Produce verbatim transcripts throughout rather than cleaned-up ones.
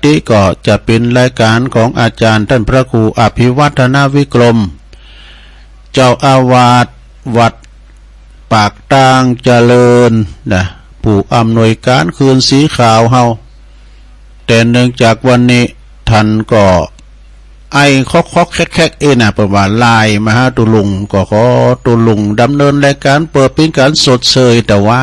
ติก็จะเป๋นรายก๋านของอาจ๋ารย์ต้านพระครูอภิวัฒนวิกรม เจ้าอาวาสวัดปากตางเจริญนะ ผู้อำนวยก๋านคืนสีขาวเฮา แต่เนื่องจากวันนี้ท่านก็ไอคอกๆ แคกๆ เอ้ยนะ เปิ้นว่าไลน์มาหาตุ๊ลุง ก็ขอตุ๊ลุงดำเนินรายก๋านเปิดเป๋นก๋านสดเสย แต่ว่า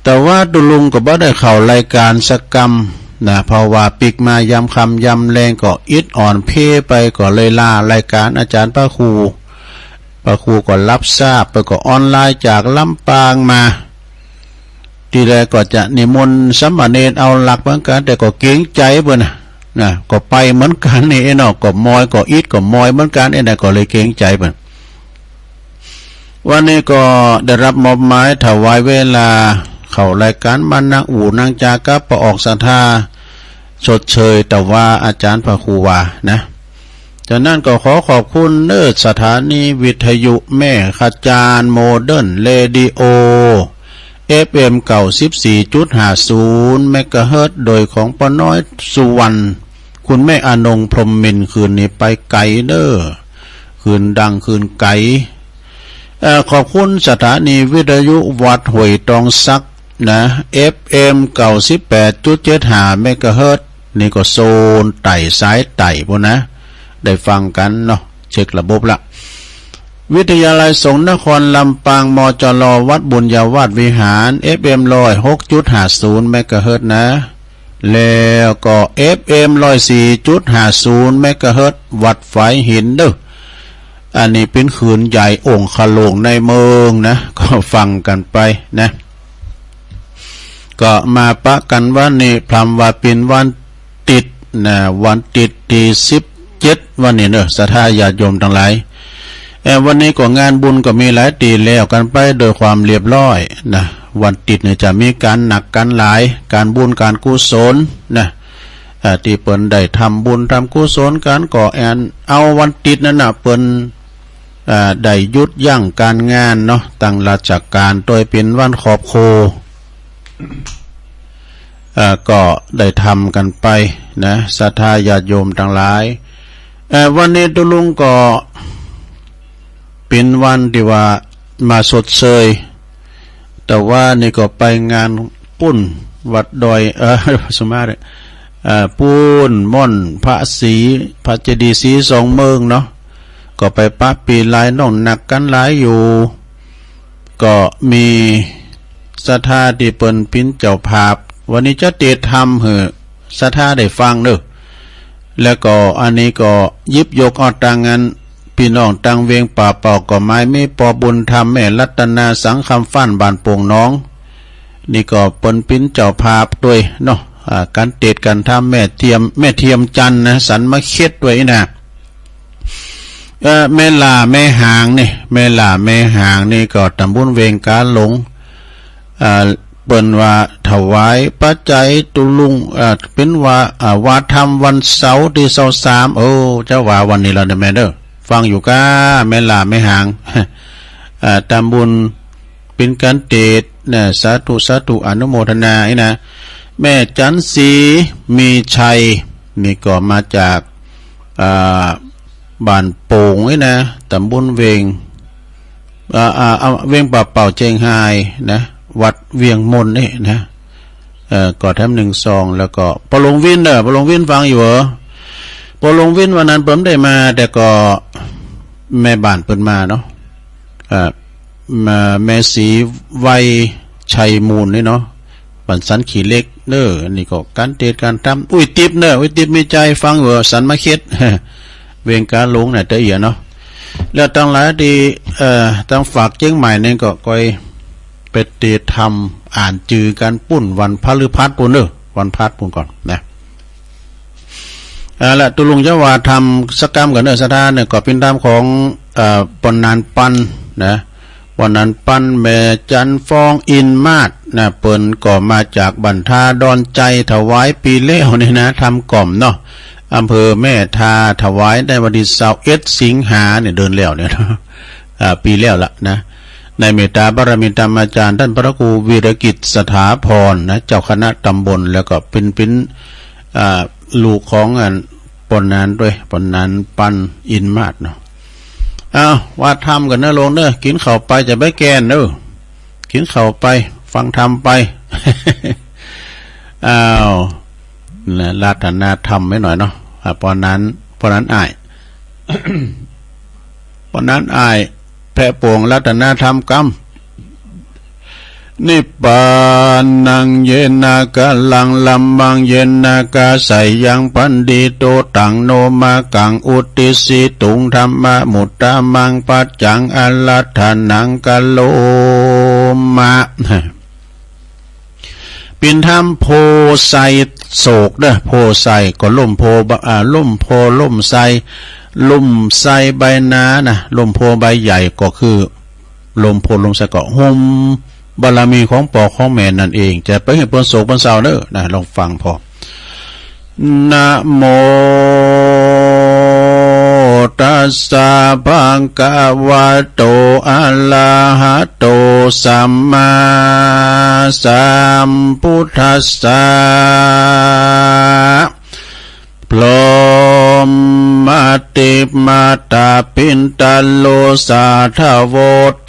แต่ว่าตุ๊ลุงก็บ่ได้เข้ารายก๋านสักกำนะ เพราะว่าปิ๊กมายามค่ำยามแลงก็อิดอ่อนเพลียไป ก็เลยลารายก๋านอาจ๋ารย์พระครู พระครูก็ฮับทราบ เปิ้นก็ออนไลน์จากลำปางมา ตี้แรกก็จะนิมนต์สามเณรเอาหลักเหมือนกั๋น แต่ก็เกรงใจ๋เปิ้นนะ นะ ก็ไปเหมือนกั๋นนี่เนาะ ก็มอย ก็อิด ก็มอยเหมือนกั๋นนี่นะ ก็เลยเกรงใจ๋เปิ้น วันนี้ก็ได้ฮับมอบหมายถวายเวลาเข้ารายก๋านมานั่งอู้นั่งจ๋ากับป้อออกศรัทธา สดเสย แต่ว่าอาจ๋ารย์พระครูว่านะ จากนั้นก็ขอขอบคุณเน้อ สถานีวิทยุแม่ขจาร โมเดิร์นเรดิโอ เอฟเอ็ม เก้าสิบสี่จุดห้าศูนย์ เมกะเฮิรตซ์ โดยของป้อน้อยสุวรรณ คุณแม่อนงพรหมมินทร์ คืนนี้ไปไก๋เน้อ คืนดังคืนไก๋ เอ่อ ขอบคุณสถานีวิทยุวัดห้วยตองสักนะ เอฟเอ็ม เก้าสิบแปดจุดเจ็ดห้า เมกะเฮิรตซ์ นี่ก็โซนใต้สายใต้ปู้นนะ ได้ฟังกั๋นเนาะ เช็คระบบละ วิทยาลัยสงฆ์นครลำปาง มจล วัดบุญญาวาสวิหาร เอฟเอ็ม ร้อยหกจุดห้าศูนย์ เมกะเฮิรตซ์นะ แล้วก็ เอฟเอ็ม ร้อยสี่จุดห้าศูนย์ เมกะเฮิรตซ์ วัดฝายหินเน้อ อันนี้เป๋นคลื่นใหญ่องคโลงในเมืองนะ ก็ฟังกั๋นไปนะ ก็มาปะกั๋นวันนี้ พร่ำว่าเป๋นวันติ๊ดนะ วันติ๊ดตี้สิบเจ็ด วันนี้เน้อ ศรัทธาญาติโยมตังหลาย เอ่อ วันนี้ก็งานบุญก็มีหลายตี้แล้วกั๋นไปโดยความเรียบร้อยนะ วันติ๊ดเนี่ยจะมีก๋านหนักก๋านหลาย ก๋านบุญก๋านกุศลนะ อ่า ตี้เปิ้นได้ทำบุญทำกุศลกั๋น ก็อันเอาวันติ๊ดนั้นน่ะ เปิ้น อ่า ได้หยุดยั้งก๋านงานเนาะ ตังราชก๋าน โดยเป๋นวันขอบครัว อ่า ก็ได้ทำกั๋นไปนะ ศรัทธาญาติโยมตังหลาย เอ่อ วันนี้ตุ๊ลุงก็เป๋นวันตี้ว่ามาสดเสย แต่ว่านี่ก็ไปงานปู๊นวัดดอย เอ่อ สมาธิ เอ่อ ปู๊นม่อนพระศรี พระเจดีย์ศรีสองเมืองเนาะ ก็ไปปะปี้ลายน้องหนักก๋านหลายอยู่ ก็มีศรัทธาตี้เปิ้นเป๋นเจ้าภาพ วันนี้จะเตศน์ธรรมหื้อศรัทธาได้ฟังเน้อ แล้วก็อันนี้ก็หยิบยกเอาตังอัน ปี้น้องตังเวียงป่าเป่าก็หมายมีป้อบุญธรรมแม่รัตนาสังคำฟ้านบ้านโป่งหนอง นี่ก็เปิ้นเป๋นเจ้าภาพตวยเนาะ อ่า ก๋านเตศน์ก๋านธรรมแม่เทียม แม่เทียมจันทร์นะ สันมะเข็ดตวยนะ เอ่อ แม่หล้าแม่หางนี่ แม่หล้าแม่หางนี่ก็ต๋ำบลเวียงก๋าหลง อ่า เปิ้นว่าถวายปัจจัยตุ๊ลุง อ่า เป๋นว่า อ่า ว่าธรรมวันเสาร์ตี้ซาวสาม โอ้ เจ้าว่าวันนี้แล้วเน้อแม่เน้อ ฟังอยู่ก้า แม่หล้าแม่หาง อ่า ต๋ำบล เป๋นก๋านเตศน์นะ สาธุ สาธุ อนุโมทนาไอ้นะ แม่จันทร์ศรี มีชัย นี่ก็มาจาก อ่า บ้านโป่งไอ้นะ ต๋ำบลเวียง อ่า อ่า อ่า เวียงป่าเป่าเจียงฮายนะ วัดเวียงมนนี่นะ เอ่อ ก็แถมหนึ่งซอง แล้วก็ป้อหลวงวินเน้อ ป้อหลวงวินฟังอยู่เหรอ ป้อหลวงวินวันนั้นเปิ้นได้มา แต่ก็แม่บ้านเปิ้นมาเนาะ อ่า มาแม่ศรีไวชัยมูลนี่เนาะ บ้านสันขี้เหล็กเน้อ อันนี้ก็ก๋านเตศน์ก๋านธรรม อุ้ยติ๊บเน้อ อุ้ยติ๊บมีชัยฟังอยู่ สันมะเข็ด เวียงก๋าหลงน่ะ ตะเอียเนาะ แล้วตังหลายตี้ เอ่อ ตังฝากเจียงใหม่นี่ก็ก้อยไปเตศน์ธรรม อ่านจือกั๋นปู๊นวันพฤหัสปู๊นเน้อ วันพฤหัสปู๊นก่อนนะ เอาละ ตุ๊ลุงจะว่าธรรมสักกำก่อนเน้อ ศรัทธาเน้อ ก็เป๋นธรรมของ เอ่อ ป้อหนานปันนะ ป้อหนานปัน แม่จันทร์ฟองอินมาศนะ เปิ้นก็มาจากบ้านท่าดอนไจ ถวายปี๋แล้วนี่นะ ธรรมกล่อมเนาะ อำเภอแม่ทา ถวายในวันตี้ซาวเอ็ดสิงหาเนี่ย เดือนแล้วเนี่ย อ่า ปี๋แล้วละนะ ในเมตตาบารมีธรรมาจารย์ ต้านพระครูวีรกิจสถาพรนะ เจ้าคณะตำบล แล้วก็เป๋น เป๋น อ่า ลูกของอันป้อหนานตวย ป้อหนานปันอินมาศเนาะ อ้าว ว่าธรรมกั๋นเน่อโยมเน่อ กิ๋นข้าวไปจะไปแก่นเน่อ กิ๋นข้าวไป ฟังธรรมไป อ้าว นะ อาราธนาธรรมไว้หน่อยเนาะ อ่า ป้อหนาน ป้อหนานอ้าย ป้อหนานอ้าย แพะโป่ง อาราธนาธรรมกำ นิพพานัง เยนะ กะลัง ธัมมัง เยนะ กะไสยัง พันธิโต ตัง โนมะกัง อุตติสสิตุง ธัมมะมุตตะมัง ปัจจัง อาราธนัง กะโรมะ เป๋นธรรมโพธิ์ไทรโศกเน่อ โพธิ์ไทรก็ล่มโพธิ์บะ อ่า ล่มโพธิ์ล่มไทร ล่มไทรใบหนานะ ล่มโพธิ์ใบใหญ่ก็คือ ล่มโพธิ์ล่มไทรก็ห่มบารมีของป้อของแม่นั่นเอง จะไปหื้อเปิ้นโศกเปิ้นเศร้าเน่อนะ ลองฟังผ่อ นะโม ตัสสะ ภะคะวะโต อะระหะโต สัมมาสัมพุทธัสสะ พรหมติมตาปินตะโล สาธะโว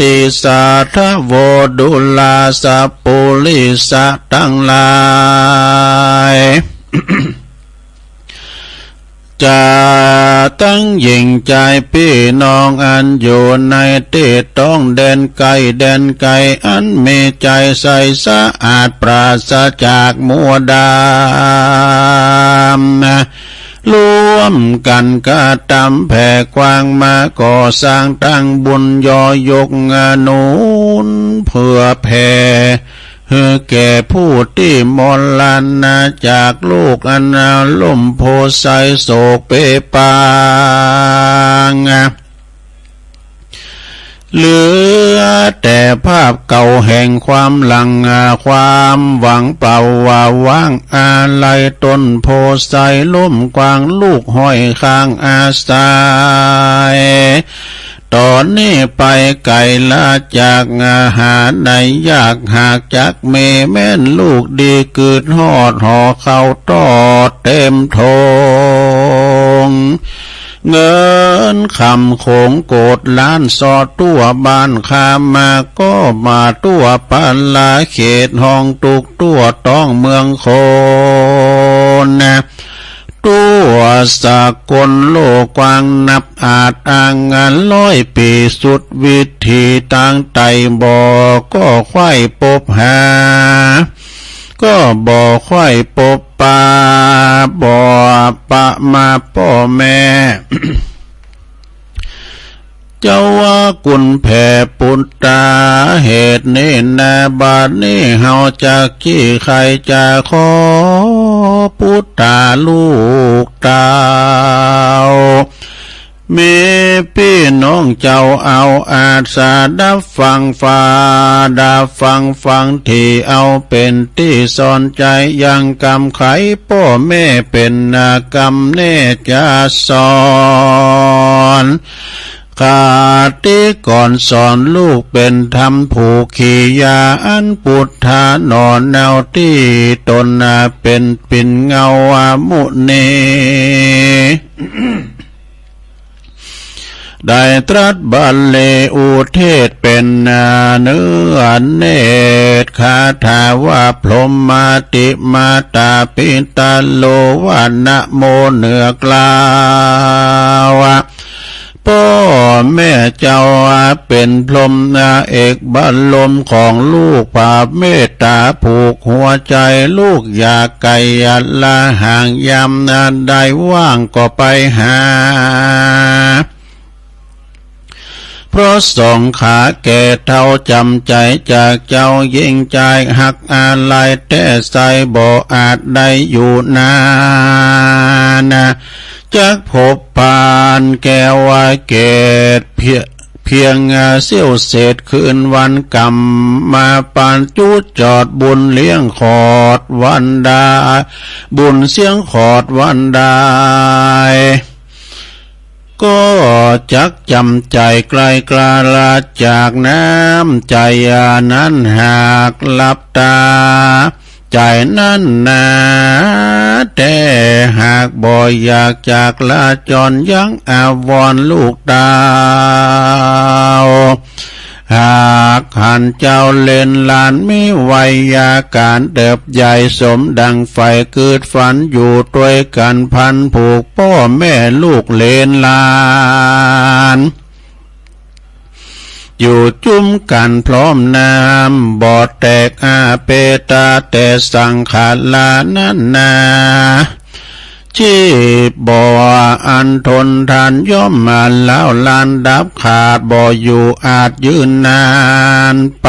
ติ สาธะโว ดูราสะปุริสะตังหลาย จะตังหญิงจายปี้น้องอันอยู่ในตี้ต้องแดนใก้แดนไก๋ อันมีใจ๋ใสสะอาดปราศจากมัวดำ ร่วมกั๋นกระตำแผ่กว้างมาก่อสร้างตั้งบุญย่อยกหนุนเผื่อแผ่ หื้อแก่ผู้ตี้มรณะจากโลกอันล่มโพธิ์ไทรโศกเปปาง เหลือแต่ภาพเก่าแห่งความหลัง ความหวังเปล่าว่าว่างอาลัย ต้นโพธิ์ไทรล้มกว้างลูกห้อยค้างอาศัย ต๋อนนี้ไปไก๋ละจากหาได้ยาก หากจักมีแม่นลูกดี กึ๊ดฮอดห่อข้าวตอดเต๋มถง เงินคำของโกดล้านส่อทั่วบ้านข้ามา ก็มาทั่วปาลาเขตห้องตุ๊กทั่วต้องเมืองคนนะ ทั่วสากลโลกกว้างนับอาจอ้างงานร้อยปี๋สุดวิถี ตางไต่บ่ก็ใค่ปบหา ก็บ่ใค่ปบปะ บ่ปะมาป้อแม่ เจ้าว่ากุณแผ่ปุตตา เหตุนี้นาบัดนี้เฮาจักขี้ใค่จะขอปุตตาลูกเต้า มีปี้น้องเจ้าเอาอาสาดับฟังฟ้า ดับฟังฟังที่เอาเป๋นตี้สอนใจ๋ ยังกำไขป้อแม่เป๋นนากำแน่จะสอน คติก่อนสอนลูกเป๋นธรรมผูกขียา อันปุทธาหนอเนาตี้ต๋นนาเป๋นปิ่นเงามุนี ได้ตรัสบัลเลอุเทศเป๋นเนื้อเนตรคาถาว่า พรหมาติมาตาปิตาโลวะนะโมเหนือกล่าว ป้อแม่เจ้าเป๋นพรหมเอกบรมของลูก ผาเมตตาผูกหัวใจ๋ลูก อยากไก๋ละห่าง ยามใดว่างก็ไปหา เพราะสองขาแก่เฒ่าจำใจ๋จากเจ้า ยิ่งจายฮักอาลัยแต๊ไส้ บ่อาจได้อยู่นาน จักพบปานแก้วเกศเพียง เพียงเสี้ยวเศษคืนวันกำมา ปานจุจอดบุญเลี้ยงขอดวันดา บุญเสี้ยงขอดวันได้ ก็จักจ๋ำใจ๋ไกลกล้าละจากน้ำใจ๋นั้นหากหลับต๋า ใจ๋นั้นนา แต่หากบ่อยากจากลาจ๋อนยังอาวรณ์ลูกเต้า หากหันเจ้าเหลนหลานมีวัยยาก๋านเติบใหญ่สมดังใฝ่กึ๊ดฝันอยู่ตวยกั๋นพันผูกป้อแม่ลูกเหลนหลาน อยู่จุ้มกั๋นพร้อมน้ำบ่แตกอาเปตาแต่สังขารานั้นนา ชีพบ่อันทนทานย่อมมาล้าวลานดับขาดบ่อยู่อาจยืนนานไป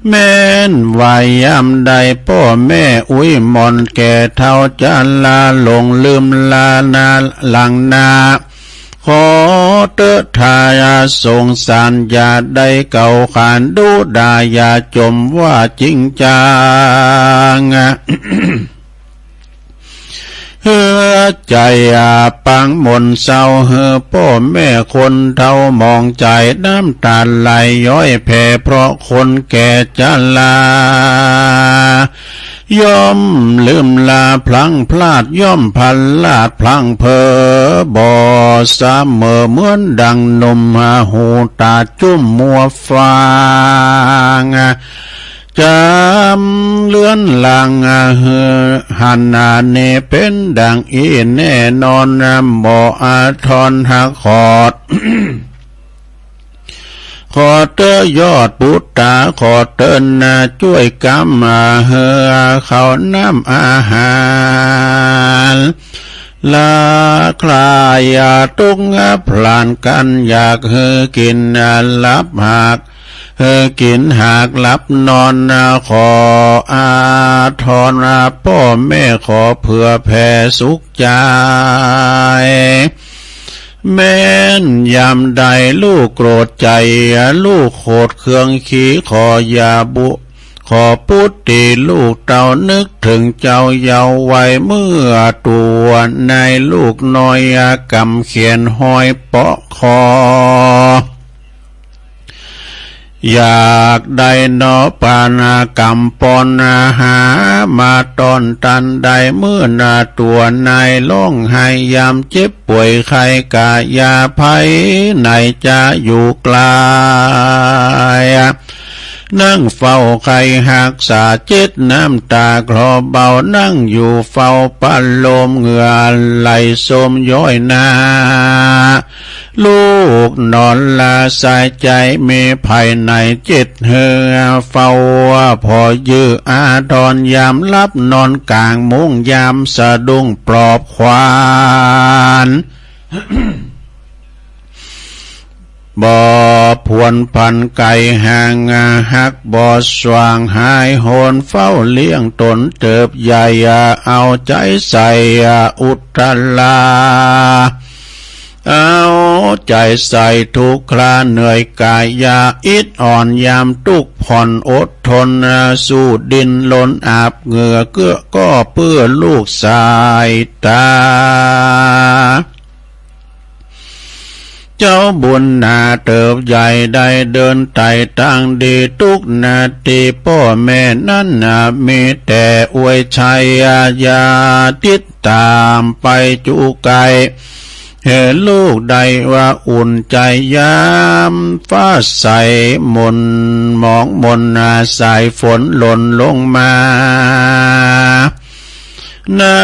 แม้นว่ายามใดป้อแม่อุ๊ยหม่อนแก่เฒ่าจะลาหลงลืมลานาหลังนา ขอเต๊อะทายาสงสารอย่าได้เก่าขานดุด่าอย่าจมว่าจริงจัง หื้อใจ๋ปางหม่นเศร้าหื้อป้อแม่คนเฒ่ามองใจ๋น้ำต๋าไหลย้อยแผ่เพราะคนแก่จะลา ย่อมลืมลาพลั้งพลาดย่อมพลาดพลั้งเผลอบ่เสมอเหมือนดังหนุ่มหูต๋าจุ้มมัวฟัง จ๋ำเลือนลางหื้อหันนาเนเป๋นดังอี้แน่นอนบ่อาทรหากขอด ขอเต๊อะยอดปุตต๋าขอเต๊อะนาจ้วยกำหื้อข้าวน้ำอาหาร ละคลายตุ๊กข์พลานกั๋นอยากหื้อกิ๋นหลับหาก หื้อกิ๋นหากหลับนอนขออาทรป้อแม่ขอเผื่อแผ่สุขใจ๋ แม้นยามใดลูกโกรธใจ๋ ลูกโขดเคืองขี้ขออย่าบุ ขอปุตติลูกเต้านึกเถิงเจ้าเยาว์วัยเมื่อตั๋วในลูกน้อยกำแขนห้อยเปาะคอ อยากได้หนอปานกำปอนหามาต้อนตันได้เมื่อนาตั๋วในร้องไห้ยามเจ็บป่วยไข้กายาภัยไหนจะอยู่ไกล นั่งเฝ้าไข้ฮักษาเจ็ดน้ำต๋าคลอเบานั่งอยู่เฝ้าปะโลมเหงื่อไหลโสมย้อยหน้า ลูกนอนลาสายใจ๋มีภัยในเจ็ดหื้อเฝ้าผ่อยื้ออาทรยามหลับนอนก๋างมุ้งยามสะดุ้งปลอบขวัญ บ่ผวนผันไก๋ห่างหักบ่สว่างหายโหนเฝ้าเลี้ยงต๋นเติบใหญ่เอาใจ๋ใส่อุตตรา เอาใจ๋ใส่ทุกคราเหนื่อยกายยาอิดอ่อนยามตุ๊กผ่อนอดทนสู้ดิ้นรนอาบเหงื่อเกื้อก็เพื่อลูกสายต๋า เจ้าบุญนาเติบใหญ่ได้เดินไต่ตางดีตุ๊กนาตี้ป้อแม่นั้นนามีแต่อวยชัยอย่าติดต๋ามไปจุไก หื้อลูกได้ว่าอุ่นใจ๋ยามฟ้าใสหม่นหมองมนสายฝนหล่นลงมา น้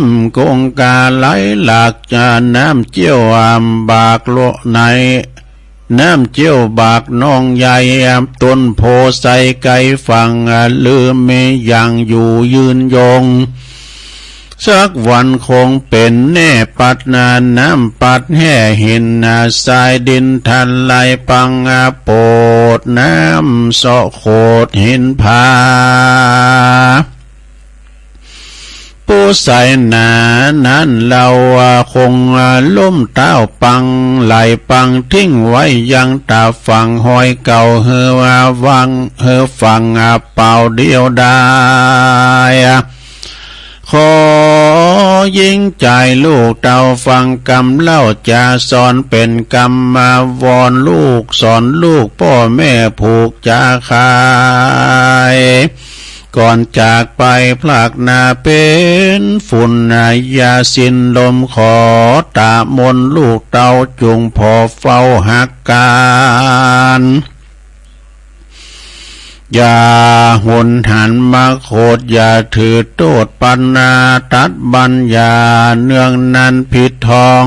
ำคงคาไหลหลากจาน้ำเจี้ยวบากโลใน น้ำเจี้ยวบากหนองใหญ่ต้นโพธิ์ไทรไกลฝั่ง ลือมีอย่างอยู่ยืนยง สักวันคงเป๋นแน่ปัดนาน้ำปัดแห่หินนาทรายดินทลายปังโปดน้ำเซาะโขดหินผา ผู้ใสหนานั้นเฮาคงล้มเต้าปังไหลปังทิ้งไว้ยังต๋าฝั่งหอยเก่าหื้อวังหื้อฝั่งเปล่าเดียวดาย ขอหญิงจายลูกเต้าฟังกำเล่าจ๋า สอนเป๋นกำมาวอนลูก สอนลูกป้อแม่ผูกจ๋าขาย ก่อนจากไปพรากหน้าเป๋นฝุ่น อย่าสิ้นลมขอตะมนต์ ลูกเต้าจุ่งผ่อเฝ้าฮักกั๋น อย่าหนหันมาโขด อย่าถือโต้ษปันนา ตัดบัญญาเนืองนั้นผิดทอง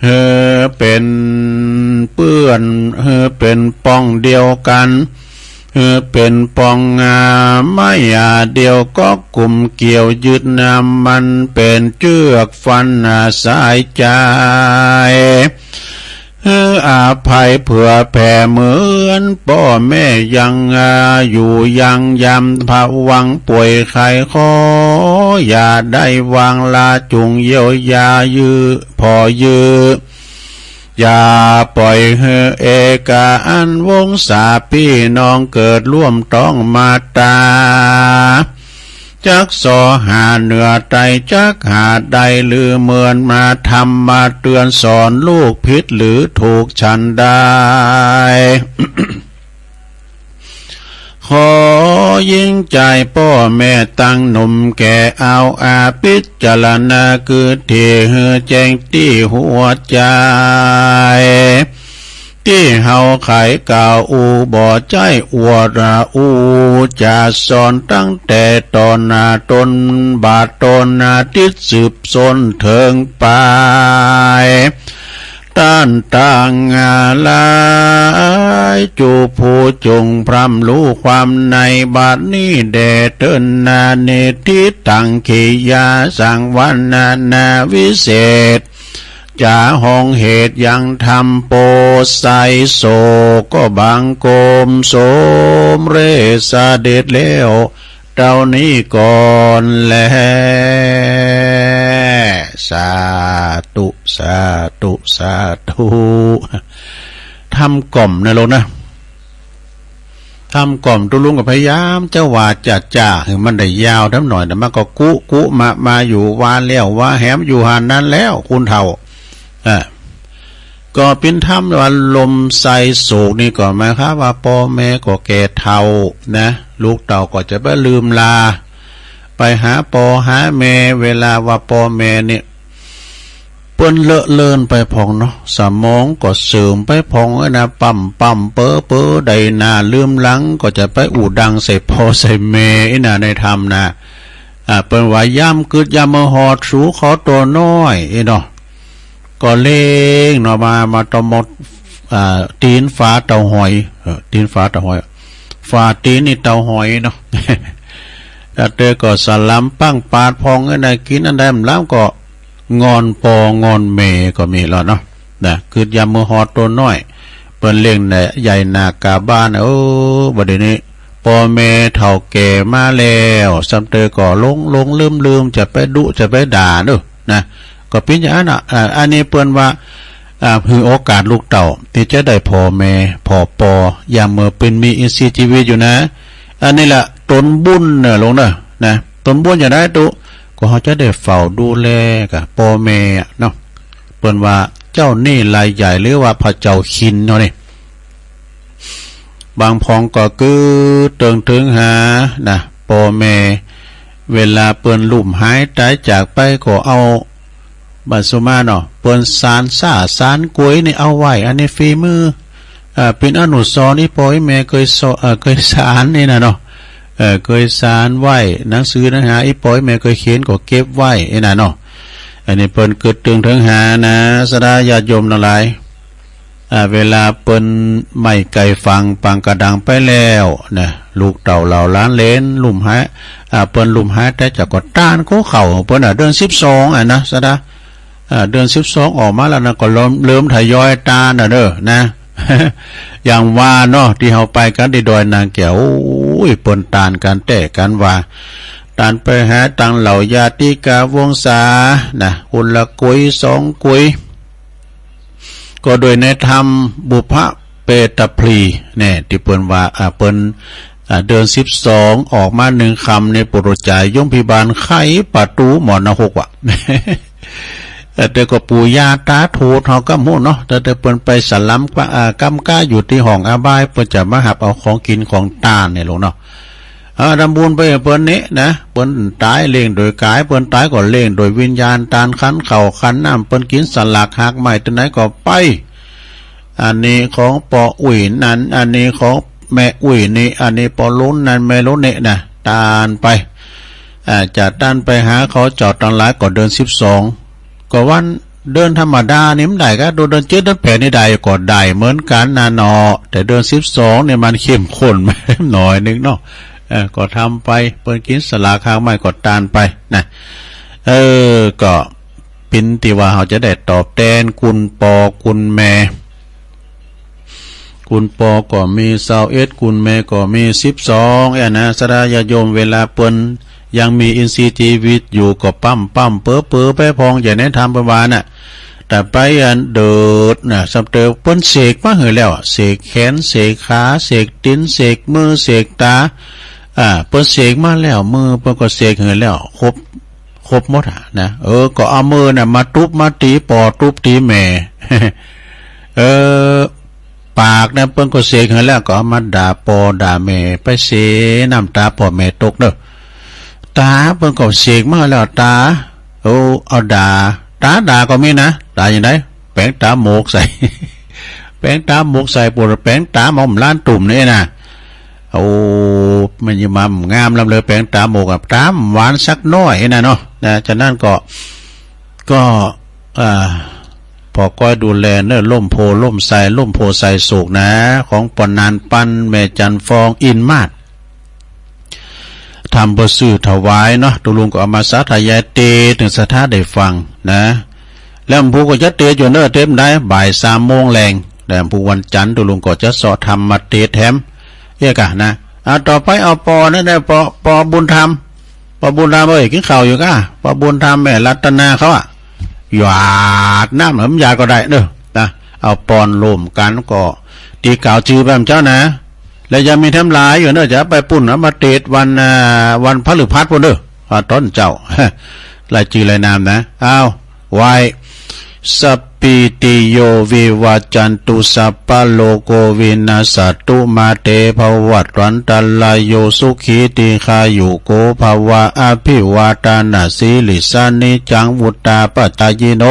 หื้อเป๋นเปื้อน หื้อเป๋นป้องเดียวกั๋น หื้อเป๋นป้อง อ่า ไม้ อ่า เดียวก็กุมเกี่ยวยึดนำ มันเป๋นเจื้อกฟัน อ่า สายจาย หื้ออภัยเผื่อแผ่เหมือนป้อแม่ยัง อ่า อยู่ยังยามผวังค์ป่วยไข้ ขออย่าได้วางลา จุ่งเยียวยายื้อ ผ่อยื้อ อย่าป่อยหื้อเอกะอันวงศาปี้น้องเกิดร่วมต้องมาตา จักส่อหาเหนือใต้ จักหาได้ลือเหมือนมา ธรรมมาเตือนสอนลูกผิดหรือถูกฉันใด ขอหญิงจายป้อแม่ตังหนุ่มแก่เอา อาพิจารณาคือตี้หื้อแจ้งตี้หัวใจ๋ ตี้เฮาไขกล่าวอู้บ่ใจ้อวดอู้จ๋า สอนตั้งแต่ต๋อนหน้าต้นบาดต้นหน้า ติดสืบส้นเถิงปาย ต้านตังหลาย จูผู้จุ่งพร่ำฮู้ความใน บาดนี้แด่เตินนา นิทธิตัง กิริยาสังวรรณนาวิเศษ จ๋าฮ้องเหตุยังธรรมโปรดไทรโศก ก็บังคมสมเร็จเสด็จแล้ว เต้านี้ก่อนแล สาธุ สาธุ สาธุ ธรรมกล่อมนะลูกนะ ธรรมกล่อม ตุ๊ลุงก็พยายามจะว่าจะ จะหื้อมันได้ยาวทำหน่อย แต่มันก็กุกุมะมาอยู่ ว่าแล้วว่าแหมอยู่หั้นนั้นแล้ว คุณเฒ่า อ่า ก็เป๋นธรรมว่าลมไทรโศกนี่ก็หมายความว่าป้อแม่ก็แก่เฒ่านะ ลูกเต้าก็จะไปลืมลา ไปหาป้อหาแม่ เวลาว่าป้อแม่เนี่ย เปิ้นเลอะเลือนไปพ่องเนาะ สมองก็เสื่อมไปพ่อง ไอ้นะ ปั๊มปั๊มเป๋อเป๋อ ได้หน้าลืมหลัง ก็จะไปอู้ดังใส่ป้อใส่แม่ ไอ้นะ ในธรรมนะ อ่า เปิ้นว่ายามกึ๊ดยามเมื่อฮอด สูขอตั๋วน้อย ไอ้เนาะ ก็เล็งเนาะ มา มาตะหมด อ่า ตี๋นฝาเต้าหอย เออ ตี๋นฝาเต้าหอย ฝาตี๋นนี่เต้าหอยเนาะ แล้วเตื้อก็สลำปังปาดพ่อง อันใดกิ๋นอันใดบ่ล้ำก็งอนป้องอนแม่ก็มีแล้วเนาะ นะ กึ๊ดยามเมื่อฮอดตั๋วน้อย เปิ้นเล็งเนี่ยใหญ่หน้ากาบ้าน โอ้ บัดนี้ ป้อแม่เฒ่าแก่มาแล้ว ซ้ำเตื้อก็หลงหลงลืมลืม จะไปดุจะไปด่าเนาะ นะ ก็เป๋นอย่างนั้นน่ะ อ่า อันนี้เปิ้นว่า อ่า หื้อโอกาสลูกเต้าตี้จะได้ผ่อแม่ผ่อป้อ ยามเมื่อเปิ้นมีอินทรีย์ชีวิตอยู่นะ อันนี้แหละต๋นบุญเน่อลูกเน่อ นะ ต๋นบุญจะได้ตุ๊ ก็เฮาจะได้เฝ้าดูแลกับป้อแม่เนาะ เปิ้นว่าเจ้าเน่ห์รายใหญ่ หรือว่าพระเจ้าคินเฮานี่ บางพ่องก็กึ๊ดเติงเถิงหา นะ ป้อแม่ เวลาเปิ้นลุ่มหายต๋ายจากไปก็เอา บัดสุมาเนาะ เปิ้นสานซ้าสานก๋วยนี่เอาไว้ อันนี้ฝีมือ เอ่อ เป๋นอนุสรณ์ อี่ป้ออี่แม่เกยสอ- เอ่อ เกยสานนี่นะเนาะ เอ่อ เกยสานไว้ หนังสือหนังหา อี่ป้ออี่แม่เกยเขียนก็เก็บไว้ ไอ้นะเนาะ อันนี้เปิ้นกึ๊ดเติงเถิงหานะ ศรัทธาญาติโยมตังหลาย อ่า เวลาเปิ้นไหม้ไก่ฝังปางกระดังไปแล้วนะ ลูกเต้าเหล่าหลานเหลนลุ่มหาย อ่า เปิ้นลุ่มหายต๋ายจากก็ตานโกเข้าเปิ้นน่ะ เดือนสิบสองอะนะ ศรัทธา อ่า เดือนสิบสองออกมาแล้วนะ ก็เริ่ม เริ่มทยอยตานน่ะเด้อนะ อย่างว่าเนาะ ตี้เฮาไปกั๋นตี้ดอยนางแก้ว โอ้ย เปิ้นตานกั๋นแต๊กั๋นว่า ตานไปหาตังเหล่าญาติกาวงศานะ คนละก๋วยสองก๋วย ก็โดยในธรรมบุพเพตพลีเนี่ย ตี้เปิ้นว่า อ่า เปิ้น อ่า เดือนสิบสองออกมานึ่งค่ำนี่ ปุถุจฉายมพิบาลไขประตู๋หมอนรกว่ะ เออ แต่ก็ปู่ย่าต๋าโถดเฮาก็ฮู้เนาะ แต่ แต่เปิ้นไปสลำกว่า อ่า กำก๊าอยู่ตี้ห้องอบาย เปิ้นจะมาหับเอาของกิ๋นของตานนี่ลงเนาะ เออ ทำบุญไปเปิ้นนี่นะ เปิ้นต๋ายเล่งโดยก๋าย เปิ้นต๋ายก็เล่งโดยวิญญาณ ตานขันข้าวขันน้ำ เปิ้นกิ๋นสลากหากไม้ตี้ไหนก็ไป อันนี้ของป้ออุ๊ยนั้น อันนี้ของแม่อุ๊ยนี่ อันนี้ป้อลุนนั้น แม่ลุนนี่นะ ตานไป อ่า จะตานไปหาเขาเจ้าตังหลายก็เดือนสิบสอง ก็วันเดือนธรรมดานี่มันได้กะ ดูเดือนเจ็ดเดือนแปดนี่ได้ก็ได้เหมือนกั๋นนะเนาะ แต่เดือนสิบสองนี่มันเข้มข้นหน่อยนึ่งเนาะ เออ ก็ทำไป เปิ้นกิ๋นสลากหากไม้ก็ตานไปนะ เออ ก็ เป๋นตี้ว่าเฮาจะได้ตอบแตนคุณป้อคุณแม่ คุณป้อก็มีซาวเอ็ด คุณแม่ก็มีสิบสอง เอ้ยนะ ศรัทธาญาติโยม เวลาเปิ้นยังมีอินทรีย์ชีวิตอยู่ก็ปั๊มๆ เป๋อๆ ไปพ่อง อย่าแนะนำเปิ้นว่าน่ะ แต่ไปอันเดิดน่ะ สำเติบเปิ้นเสกมาหื้อแล้ว เสกแขน เสกขา เสกตี๋น เสกมือ เสกต๋า อ่า เปิ้นเสกมาแล้ว มือเปิ้นก็เสกหื้อแล้ว ครบ ครบหมดอะนะ เออ ก็เอามือน่ะมาตุ๊บมาตี๋ป้อตุ๊บตี๋แม่ เออ ปากน่ะเปิ้นก็เสกหื้อแล้ว ก็เอามาด่าป้อด่าแม่ ไปเสน้ำต๋าป้อแม่ตกเน่อ ต๋าเปิ้นก็เสกมาแล้ว ต๋า โอ้ เอาด่า ต๋าด่าก็มีนะ ด่าอย่างใด แป๋งต๋าหมวกใส่ แป๋งต๋าหมวกใส่ ปวดแป๋งต๋าหม่อมล้านตุ่มนี่นะ โอ้ มันจะมางามล้ำเลย แป๋งต๋าหมวกอะ ต๋าบ่หวานสักหน้อยนะเนาะ นะ ฉะนั้นก็ ก็ อ่า ป้อก้อยดูแลเน่อ ร่มโพธิ์ร่มไทร ร่มโพธิ์ไทรโศกนะ ของป้อนานปัน แม่จันทร์ฟอง อินมาศ ทำเปื้อซื้อถวายเนาะ ตุ๊ลุงก็เอามาสาธยายเตสน์หื้อศรัทธาได้ฟังนะ แล้วหมู่ก็จะเตสน์อยู่เน่อ เตสน์ได้บ่ายสามโมงแลง แล้วหมู่วันจันทร์ตุ๊ลุงก็จะเซาะธรรมมาเตสน์แถม เอี้ยกะนะ อ่า ต่อไปเอาป้อนั่นนะ ป้อ ป้อบุญธรรม ป้อบุญธรรมเอ้ย กิ๋นข้าวอยู่ก้า ป้อบุญธรรม แม่รัตนาเขาอะ หยาดน้ำ หรือบ่หยาดก็ได้เน่อ นะ เอาป้อนร่วมกั๋นก็ ตี้กล่าวจื้อไปแม่เจ้านะ แล้วยังมีแถมหลายอยู่เน่อ จะไปปู๊นนะ มาเตสน์วัน อ่า วันพฤหัสปู๊นเน่อ อ่า ต๋อนเจ๊า หลายจื้อหลายนามนะ อ้าว ไหว้ สัพพีติโย วิวัชชันตุ สัพพะโรโค วินัสสันตุ มา เต ภะวัตวันตะราโย สุขี ทีฆายุโก ภะวะ อะภิวาทะนะสีลิสสะ นิจจัง วุฑฒาปะจายิโน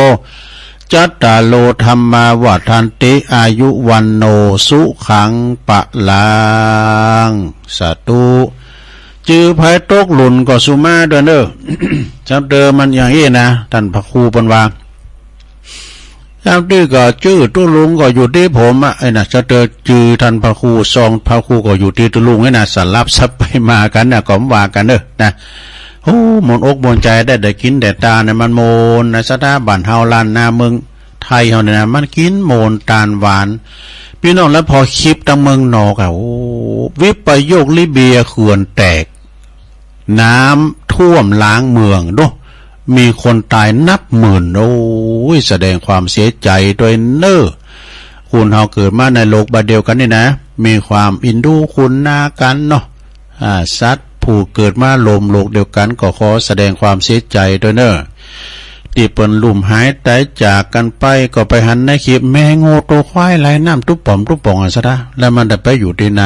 จัตตาโร ธัมมา วัฑฒันติ อายุ วัณโณ สุขัง พะลัง สาธุ จื้อใผตกหลุ่นก็สุมาเน่อ จำเติมมันอย่างอี้นะ ต้านพระครูเปิ้นว่า จำตี้ก็จื้อตุ๊ลุงก็อยู่ตี้ผมอะ ไอ้นะ จำเติมจื้อต้านพระครู ซองพระครูก็อยู่ตี้ตุ๊ลุง ไอ้นะ สลับสับไปมากั๋นนะ ก็บ่ว่ากั๋นเน่อ นะ โอ้ ม่วนอกม่วนใจ๋ได้ ได้กิ๋นได้ตานเนี่ย มันม่วนนะ ศรัทธา บ้านเฮาล้านนาเมืองไทยเฮาเนี่ยนะ มันกิ๋นม่วนตานหวาน ปี้น้อง แล้วผ่อคลิปตางเมืองนอกอะ โอ้ วิปโยคลิเบียเขื่อนแตก น้ำท่วมล้างเมืองเนาะ มีคนต๋ายนับหมื่น โอ้ย แสดงความเสียใจ๋ตวยเน่อ คนเฮาเกิดมาในโลกบาทเดียวกั๋นนี่นะ มีความอินดูคุณนากั๋นเนาะ อ่า สัตว์ผู้เกิดมาร่วมโลกเดียวกั๋นก็ขอแสดงความเสียใจ๋ตวยเน่อ ตี้เปิ้นลุ่มหายต๋ายจากกั๋นไป ก็ไปหันในคลิป แม่งูตั๋วควายไหลน้ำตุ๊บป๋อมตุ๊บป๋องอะ ศรัทธา แล้วมันจะไปอยู่ตี้ไหน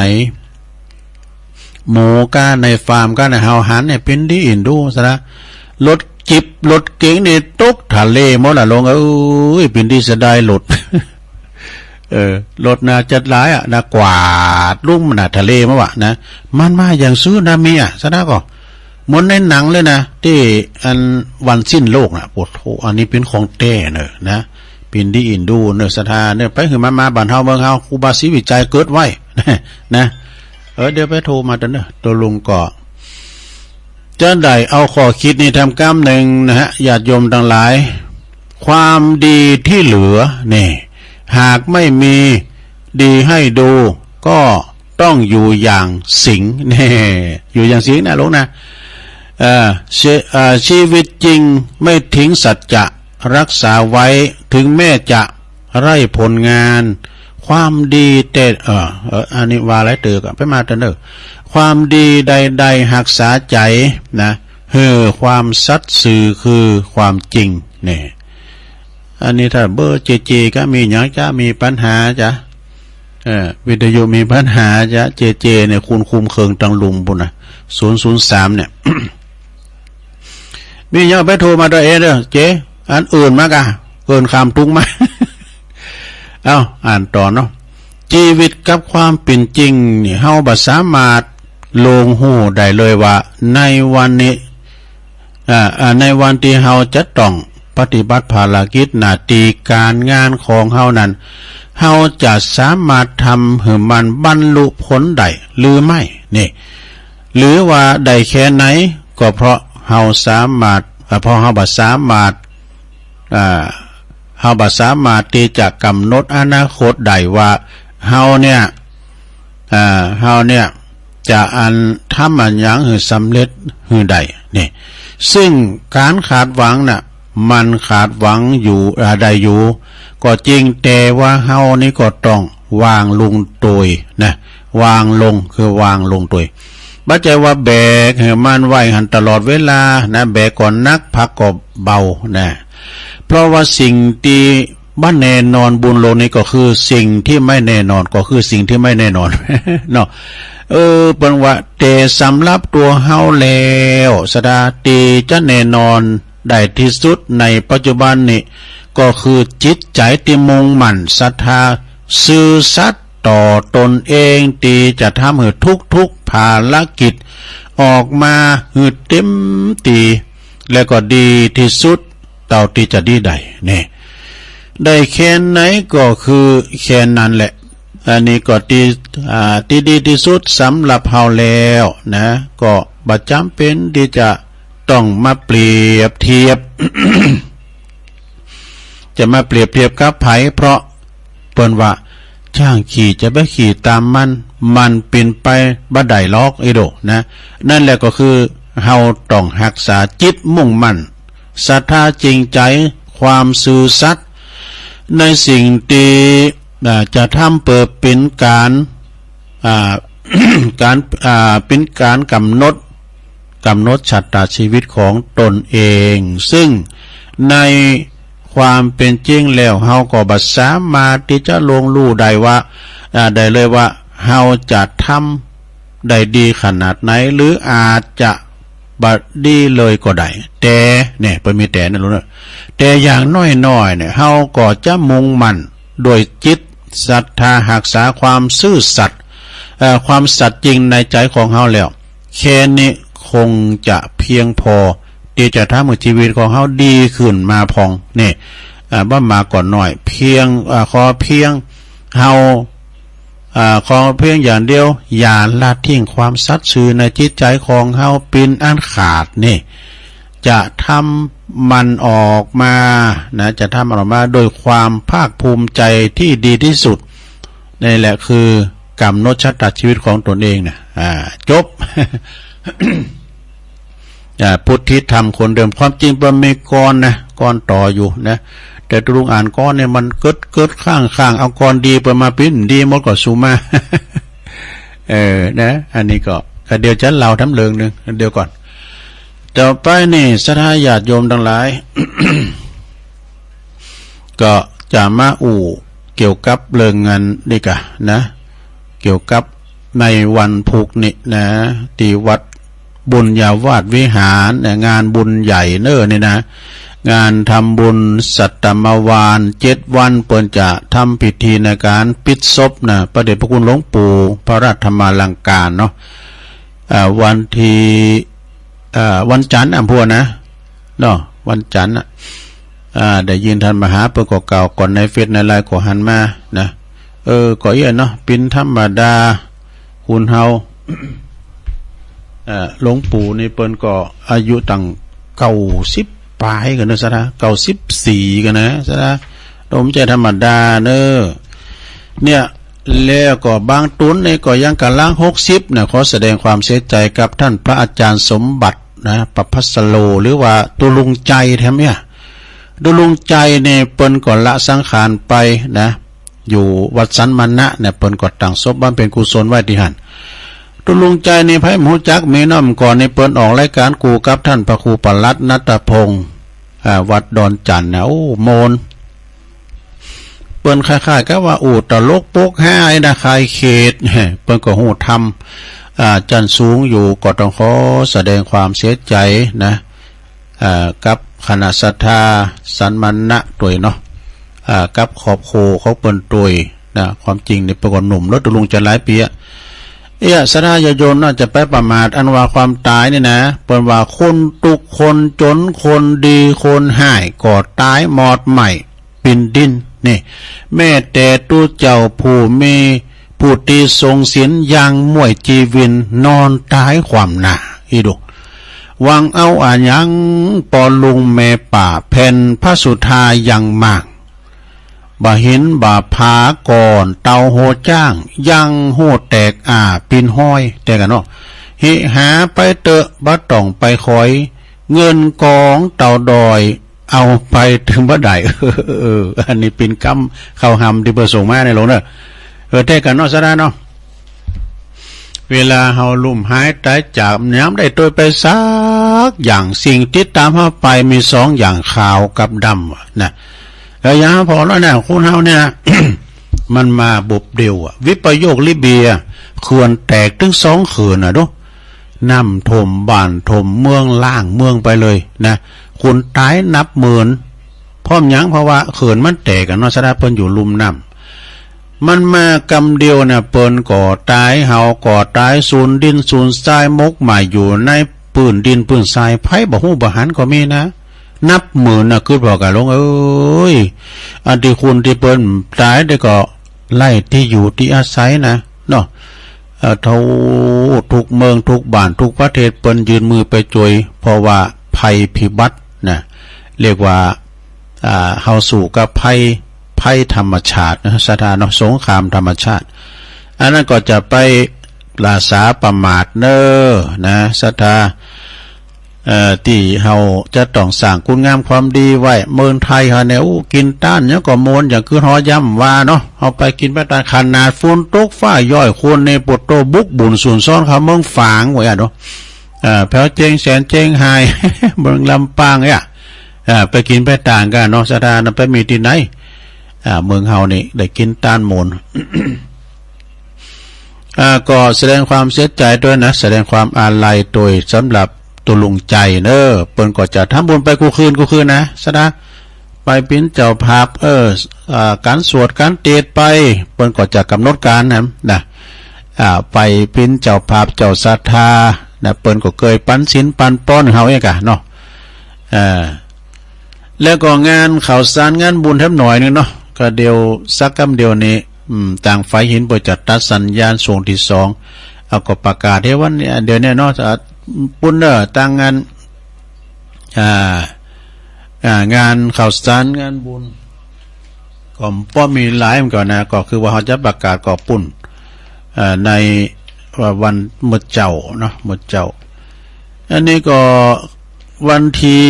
หมูก้าในฟาร์มก้าในเฮาหันเนี่ย เป๋นตี้อินดู ศรัทธา รถจิ๊บรถเก๋งนี่ตกทะเลหมดละ ลง เอ้ย เป๋นตี้เสียดายรถ เออ รถน่าจะหลายอะนะ กวาดลุ่มน่ะ ทะเลมาว่ะนะ มันมาอย่างสึนามิอะ ศรัทธา ก็เหมือนในหนังเลยนะ ตี้อันวันสิ้นโลกน่ะ โอ้โธ่ อันนี้เป๋นของแต๊เน่อนะ เป๋นตี้อินดูเน่อ ศรัทธาเน่อ ไปหื้อมันมาบ้านเฮาเมืองเฮา ครูบาศรีวิชัยเกิดไว้ นะ เออ เดี๋ยวไปโทรมาเน่อ ตุ๊ลุงก็ จะได้เอาข้อคิดนี้แถมกำนึ่งนะฮะ ญาติโยมตังหลาย ความดีตี้เหลือนี่ หากไม่มีดีให้ดู ก็ต้องอยู่อย่างสิงห์ แน่ อยู่อย่างสิงห์นะหลวงนะ เอ่อ ชี- เอ่อ ชีวิตจริงไม่ทิ้งสัจจะ รักษาไว้ ถึงแม้จะไร้ผลงาน ความดีแต่ เอ่อ เอ่อ อันนี้ว่าหลายเตื้อก็ไปมาเต๊อะเน่อ ความดีใดๆ หักษาใจ๋นะ หื้อความสัตย์ซื่อคือความจริง เนี่ย อันนี้ถ้าเบอร์เจเจก็มีหยังจะมีปัญหาจ๊ะ เออ วิทยุมีปัญหาจ๊ะ เจเจเนี่ย คุณคุมเคิงตังลุ่มปู้นนะ ศูนย์ศูนย์สาม เนี่ย มีหยังไปโทรมาตวยเองเด้อ เจ อันอื่นมากะ เกินความทุกข์มา เอ้า อ่านต่อเนาะ จีวิตกับความเป๋นจริงนี่ เฮาบ่สามารถลวงฮู้ได้เลยว่า ในวันนี้ อ่า อ่า ในวันตี้เฮาจะต้องปฏิบัติภารกิจหน้าตี้ก๋านงานของเฮานั้น เฮาจะสามารถทำหื้อมันบรรลุผลได้หรือไม่ นี่ หรือว่าได้แค่ไหน ก็เพราะเฮาสามารถ อ่า เพราะเฮาบ่สามารถ อ่า เฮาบ่สามารถตี้จะก๋ำหนดอนาคตได้ว่า เฮาเนี่ย อ่า เฮาเนี่ย จะอันทำอันหยังหื้อสำเร็จหื้อได้ นี่ ซึ่งก๋านคาดหวังน่ะ มันคาดหวังอยู่ อ่า ได้อยู่ ก็จริง แต่ว่าเฮานี่ก็ต้องวางลงตวยนะ วางลง คือวางลงตวย บ่ใจ้ว่าแบกหื้อมันไว้หั้นตลอดเวลานะ แบกก็หนัก ผลักก็เบานะ เพราะว่าสิ่งตี้บ่แน่นอนบนโลกนี้ก็คือสิ่งตี้ไม่แน่นอน ก็คือสิ่งตี้ไม่แน่นอน เนาะ เออ เปิ้นว่า แต่สำหรับตั๋วเฮาแล้ว ศรัทธาตี้จะแน่นอนได้ตี้สุดในปัจจุบันนี้ ก็คือจิตใจ๋ตี้มุ่งมั่นศรัทธาซื่อสัตย์ต่อตนเอง ตี้จะทำหื้อทุกๆ ภารกิจออกมาหื้อเต็มตี้ และก็ดีตี้สุดเต้าตี้จะดีได้ นี่ ได้แค่ไหนก็คือแค่นั้นแหละ อันนี้ก็ตี้ อ่า ตี้ดีตี้สุดสำหรับเฮาแล้วนะ ก็บ่จ๋ำเป๋นตี้จะต้องมาเปรียบเทียบ จะมาเปรียบเทียบกับใผ เพราะเปิ้นว่า จ้างขี่จะไปขี่ต๋ามมัน มันเป๋นไปบ่ได้หรอก อีโดนะ นั่นแหละก็คือเฮาต้องฮักษาจิตมุ่งมั่น ศรัทธาจริงใจ๋ ความซื่อสัตย์ ในสิ่งตี้ อ่า จะทำเปื้อเป๋นก๋าน อ่า ก๋าน อ่า เป๋นก๋านก๋ำหนด ก๋ำหนดชะตาชีวิตของตนเอง ซึ่งในความเป๋นจริงแล้ว เฮาก็บ่สามารถตี้จะล่วงฮู้ได้ว่า อ่า ได้เลยว่า เฮาจะทำได้ดีขนาดไหน หรืออาจจะ บ่ดีเลยก็ได้ แต่ เนี่ย เปิ้นมีแต่นั่นลูกเนอะ แต่อย่างน้อยๆ เนี่ย เฮาก็จะมุ่งมั่นด้วยจิตศรัทธา ฮักษาความซื่อสัตย์ เอ่อ ความสัตย์จริงในใจ๋ของเฮาแล้ว แค่นี้คงจะเพียงพอตี้จะทำหื้อจีวิตของเฮาดีขึ้นมาพ่อง นี่ อ่า บ่มากก็น้อย เพียง อ่า ขอเพียงเฮา อ่า ขอเพียงอย่างเดียว อย่าละทิ้งความสัตย์ซื่อในจิตใจ๋ของเฮาเป๋นอันขาด นี่ จะทำมันออกมานะ จะทำมันออกมาด้วยความภาคภูมิใจ๋ตี้ดีตี้สุด นี่แหละคือก๋ำหนดชะตาชีวิตของตนเองนะ อ่า จบ อ่า พุทธิธรรมคนเดิม ความจริงมันมีกรนะ กรต่ออยู่นะ แต่ตุ๊ลุงอ่านกรเนี่ยมันเกิดเกิดข้างๆ เอากรดีไปมาปิ้นดีหมดก็สุมา เออ นะ อันนี้ก็ ก็เดี๋ยวจะเล่าทำเรื่องหนึ่ง เดี๋ยวก่อน ต่อไปนี่ ศรัทธาญาติโยมตังหลาย ก็จะมาอู้เกี่ยวกับเรื่องงานนี่กะนะ เกี่ยวกับในวันพุธนี่นะ ตี้วัดบุญญาวาสวิหารนะ งานบุญใหญ่เน้อนี่นะ งานทำบุญสัตตมวานเจ็ดวัน เปิ้นจะทำพิธีในก๋านปิดศพนะ พระเดชพระคุณหลวงปู่พระราชธรรมาลังการเนาะ อ่า วันตี้ อ่า วันจันทร์อะ พ่อนะ เนาะ วันจันทร์อะ อ่า ได้ยินต้านมหาเปิ้นก็กล่าวก่อนในเฟซในไลน์ก็หันมานะ เออ ก็เอี้ยเนาะ เป๋นธรรมดา คนเฮา อ่า หลวงปู่นี่เปิ้นก็อายุตั้งเก้าสิบป๋ายกั๋นเน้อ ศรัทธา เก้าสิบสี่กั๋นนะ ศรัทธา บ่ใจ้ธรรมดาเน้อ เนี่ย แล้วก็บางต๋นนี่ก็ยังก่ำลังหกสิบนะ ขอแสดงความเสียใจ๋กับต้านพระอาจ๋ารย์สมบัตินะ ประภัสโร หรือว่าตุ๊ลุงใจ๋แถมเนี่ย ตุ๊ลุงใจ๋นี่เปิ้นก็ละสังขารไปนะ อยู่วัดสันมณะเนี่ย เปิ้นก็ตั้งศพบำเพ็ญกุศลไว้ตี้หั้น ตุ๊ลุงใจ๋นี่ใผบ่ฮู้จัก มีน้ำก่อนนี่เปิ้นออกรายก๋านกูกับต้านพระครูประหลัดณัฐพงษ์ อ่า วัดดอนจั่นนะ โอ้ โมน เปิ้นคล้ายๆ กับว่าอู้ตลกโป๊กฮานะ คลายเขต เปิ้นก็ฮู้ธรรม อ่า จั้นสูงอยู่ ก็ต้องขอแสดงความเสียใจ๋นะ อ่า กับคณะศรัทธาสัมมณะตวยเนาะ อ่า กับครอบครัวของเปิ้นตวยนะ ความจริงนี่เปิ้นก็หนุ่มแล้ว ตุ๊ลุงใจ๋หลายปีอะ เอี้ย ศรัทธาญาติโยมน่าจะไปประมาทอันว่าความต๋ายนี่นะ เปิ้นว่าคนตุ๊กข์คนจ๋น คนดีคนฮ้าย ก็ต๋ายหมอดไหม้ ปิ่นดิน นี่ แม้แต่ตุ๊เจ้าผู้มี ผู้ตี้ทรงศีล ยังม่วยจีวิน นอนต๋ายขว้ำหน้า อี้ดู หวังเอาอะหยัง ปอลุงแม่ป้า แผ่นพระสุธายังมาง บ่าหินบ่าผาก่อน เต่าหัวจ๊าง ยังฮู้แตกอ้า ปิ่นฮอย แตกอะเนาะ หิหาไปเต๊อะ บ่ต้องไปขอย เงินกองเต่าดอย เอาไปตึงบ่ได้ เออ อันนี้เป๋นกำข้าวหำตี้เปิ้นส่งมาในหลวงเนาะ เออ แตกอะเนาะ ศรัทธาเนาะ เวลาเฮาลุ่มหายต๋ายจาก ยามได้ตวยไปสักอย่าง สิ่งติดต๋ามเฮาไปมีสองอย่าง ขาวกับดำนะ แล้วอย่างผ่อแล้วเนี่ย คนเฮาเนี่ย มันมาบบเดียวอะ วิปโยคลิเบีย เขื่อนแตกตึงสองเขื่อนน่ะดู น้ำท่วมบ้านท่วมเมือง ล้างเมืองไปเลยนะ คนต๋ายนับหมื่น เพราะหยัง เพราะว่าเขื่อนมันแตกอะเนาะ ศรัทธา เปิ้นอยู่ลุ่มน้ำ มันมากำเดียวน่ะ เปิ้นก็ต๋าย เฮาก็ต๋าย สูญดินสูญทราย หมกไหม้อยู่ในปื้นดินปื้นทราย ใผบ่ฮู้บ่หันก็มีนะ นับหมื่นน่ะ กึ๊ดผ่อกะหลวงเอ๋ย อันตี้คนตี้เปิ้นต๋ายนี่ก็ไร้ตี้อยู่ตี้อาศัยนะเนาะ เอ่อ ทั่วทุกเมืองทุกบ้านทุกประเทศ เปิ้นยื่นมือไปจ้วย เพราะว่าภัยพิบัตินะ เรียกว่า อ่า เฮาสู้กับภัย ภัยธรรมชาตินะ ศรัทธาเนาะ สงครามธรรมชาติ อันนั้นก็จะไปปราศาประมาทเน่อนะ ศรัทธา เอ่อ ตี้เฮาจะต้องสร้างคุณงามความดีไว้ เมืองไทยเฮาเนี่ย อู้ กิ๋นต้านหยังก็มวล อย่างคือฮอย้ำว่าเนาะ เฮาไปกิ๋นไปต้าน ขนาดฝนตกฟ้าย้อย คนในโปโตบุกบุญสูนซ้อนเข้าเมืองฝางไว้อะเนาะ เอ่อ แผวเจียงแสนเจียงฮาย เมืองลำปางเนี่ย อ่า ไปกิ๋นไปต้านกั๋นเนาะ ศรัทธานะ ไปมีตี้ไหน อ่า เมืองเฮานี่ได้กิ๋นต้านหมด อ่า ก็แสดงความเสียใจ๋ตวยนะ แสดงความอาลัยตวยสำหรับตุ๊ลุงใจ๋เน่อ เปิ้นก็จะทำบุญไปกู้คืนกู้คืนนะ ศรัทธา ไปเป๋นเจ้าภาพ เออ อ่า ก๋านสวดก๋านเตสน์ไป เปิ้นก็จะก๋ำหนดก๋านนะ นะ อ่า ไปเป๋นเจ้าภาพเจ้าศรัทธานะ เปิ้นก็เกยปันศีลปันปอนเฮาเองกะเนาะ อ่า แล้วก็งานข้าวสารงานบุญแถมหน่อยนึ่งเนาะ ก็เดี๋ยวสักกำเดียวนี้ อืม ตางฝายหินเปิ้นจะตัดสัญญาณช่วงตี้สอง เอาก็ประกาศหื้อวันนี้ เดี๋ยวนี้เนาะ อ่า ปุ้นเน่อ ตางงาน อ่า อ่า งานข้าวสารงานบุญ ก็ป้อมีหลายเหมือนกั๋นนะ ก็คือว่าเฮาจะประกาศก็ปุ้น อ่า ในว่าวันมื้อเจ๊าเนาะ มื้อเจ๊า อันนี้ก็วันตี้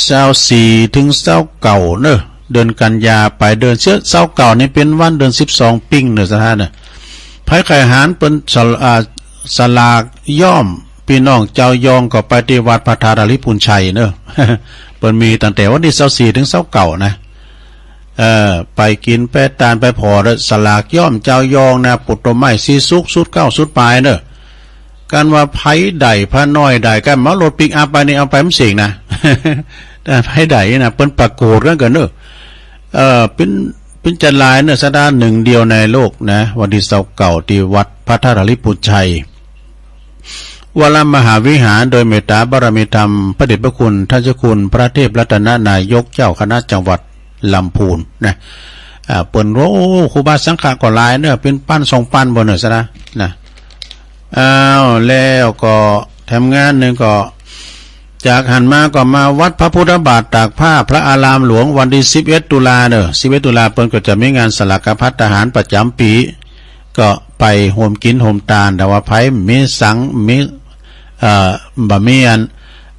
ซาวสี่เถิงซาวเก้าเนาะ เดือนกันยา ไปเดือนเสีย ซาวเก้านี่เป๋นวันเดือนสิบสองปิ้งเนาะ ศรัทธาเนาะ ใผใค่หันเปิ้นสล- อ่า สลากย้อม ปี้น้องจาวยองก็ไปตี้วัดพระธาตุหริภุญชัยเนาะ เปิ้นมีตั้งแต่วันตี้ซาวสี่เถิงซาวเก้านะ เออ ไปกิ๋นไปต้านไปผ่อเน่อ สลากย้อมจาวยองนะ ปุตโตไม้สีสุข สุดเก้าสุดปายเนาะ กั๋นว่าใผได้ พระน้อยได้ กั๋นเหมารถปิกอัพไปนี่ เอาไปบ่เสี้ยงนะ แต่ใผได้นะ เปิ้นประโกษกั๋นกั๋นเนาะ เออ เป๋น เป๋นจะหลายเนาะ ศรัทธา หนึ่งเดียวในโลกนะ วันตี้ซาวเก้าตี้วัดพระธาตุหริภุญชัย วรมหาวิหาร โดยเมตตาบารมีธรรม พระเดชพระคุณ ท่านเจ้าคุณ พระเทพรัตนนายก เจ้าคณะจังหวัดลำพูนนะ อ่า เปิ้น โอ้ ครูบาสังฆะก็หลายเนาะ เป๋นปันสองปันบ่เนาะ ศรัทธานะ อ้าว แล้วก็แถมงานนึ่งก็ จากหั้นมาก็มาวัดพระพุทธบาทตากผ้า พระอารามหลวง วันตี้สิบเอ็ดตุลาเนาะ สิบเอ็ดตุลาเปิ้นก็จะมีงานสลากภัตตาหารประจ๋ำปี๋ ก็ไปฮ่วมกิ๋นฮ่วมตาน แต่ว่าใผมีสัง มี เอ่อ บ่มีอัน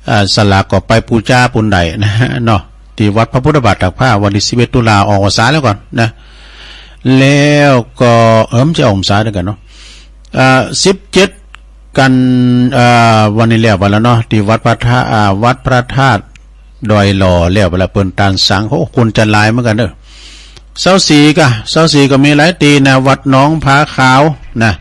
เอ่อ สลากก็ไปปู๋จาปูนใดนะเนาะ ตี้วัดพระพุทธบาทตากผ้า วันตี้สิบเอ็ดตุลา ออกพรรษาแล้วก่อนนะ แล้วก็ เออ บ่ใจ้ออกพรรษาเดียวกั๋นเนาะ อ่า สิบเจ็ด กัน อ่า วันนี้แล้วไปแล้วเนาะ ตี้วัดพระธา อ่า วัดพระธาตุดอยหล่อแล้วไปแล้ว เปิ้นตานสัง โอ้ คนจะหลายเหมือนกั๋นเนาะ ซาวสี่ ก็ ซาวสี่ ก็มีหลายตี้นะ วัดหนองผาขาวนะ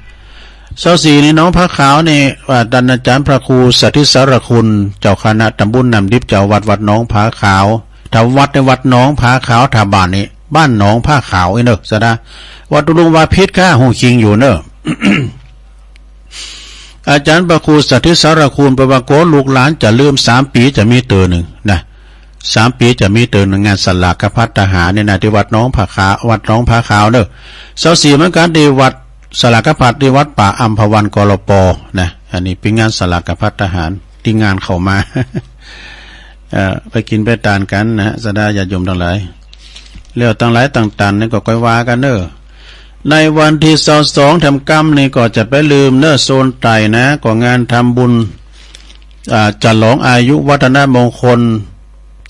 ซาวสี่ นี่หนองผาขาวนี่ อ่า ต้านอาจ๋ารย์พระครูสาธิตสารคุณ เจ้าคณะต๋ำบลน้ำดิบ เจ้าวัดวัดหนองผาขาว ถ้าวัดในวัดหนองผาขาว ถ้าบ้านนี่บ้านหนองผาขาวอี้เนาะ สะดา ว่าตุ๊ลุงว่าผิดก้า ฮู้จริงอยู่เนาะ อาจ๋ารย์พระครูสาธิตสารคุณ เปิ้นว่า กั๋วลูกหลานจะลืม สามปี๋จะมีเตื้อนึ่งนะ สามปี๋จะมีเตื้อนึ่ง งานสลากภัตตาหารนี่นะ ตี้วัดหนองผาขาว วัดหนองผาขาวเนาะ ซาวสี่ เหมือนกั๋น ตี้วัดสลากภัต ตี้วัดป่าอัมพวัน กลป นะ อันนี้เป๋นงานสลากภัตตาหาร ตี้งานเข้ามา เอ่อ ไปกิ๋นไปตานกั๋นนะ สะดาญาติโยมตังหลาย แล้วตังหลายตังตานนี่ก็ก้อยว่ากั๋นเนาะ ในวันตี้ซาวสอง แถมกำนี่ก็จะไปลืมเนาะ โซนใต้นะ ก็งานทำบุญ อ่า ฉลองอายุวัฒนมงคล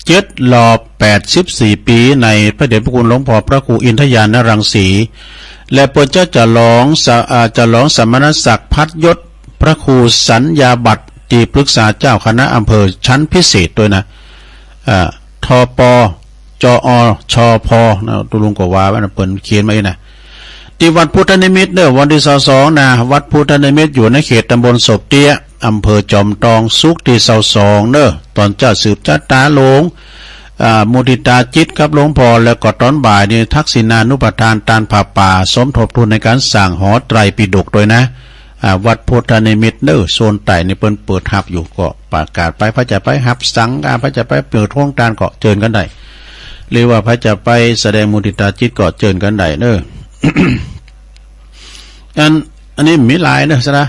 เจ็ดรอบแปดสิบสี่ปี๋ ในพระเดชพระคุณหลวงพ่อพระครูอินทญาณรังสี และเปิ้นจะฉลองสะ อ่า ฉลองสมณศักดิ์พัดยศพระครูสัญญาบัตร ตี้ปรึกษาเจ้าคณะอำเภอชั้นพิเศษตวยนะ อ่า ทป จอ ชพ นะ ตุ๊ลุงก็ว่าไว้นะ เปิ้นเขียนมาอี้นะ ตี้วัดพุทธนิมิตรเนาะ วันตี้ซาวสองนะ วัดพุทธนิมิตรอยู่ในเขตตำบลโสบเตี้ย อำเภอจอมตอง ศุกร์ตี้ซาวสองเนาะ ต๋อนเจ๊าสืบจะตาหลวง อ่า มุทิตาจิตกับหลวงพ่อ แล้วก็ต๋อนบ่ายนี่ทักษิณานุปทานตานผ้าป่า สมทบทุนในก๋านสร้างหอไตรปิฎกตวยนะ อ่า วัดพุทธนิมิตรเนาะ โซนใต้นี่เปิ้นเปิดฮับอยู่ ก็ประกาศไป ใผจะไปฮับสังฆา ใผจะไปเปิดโฮงตานก็เจิญกั๋นได้ หรือว่าใผจะไปแสดงมุทิตาจิตก็เจิญกั๋นได้เนาะ อัน อันนี้มีหลายเนาะ สะดา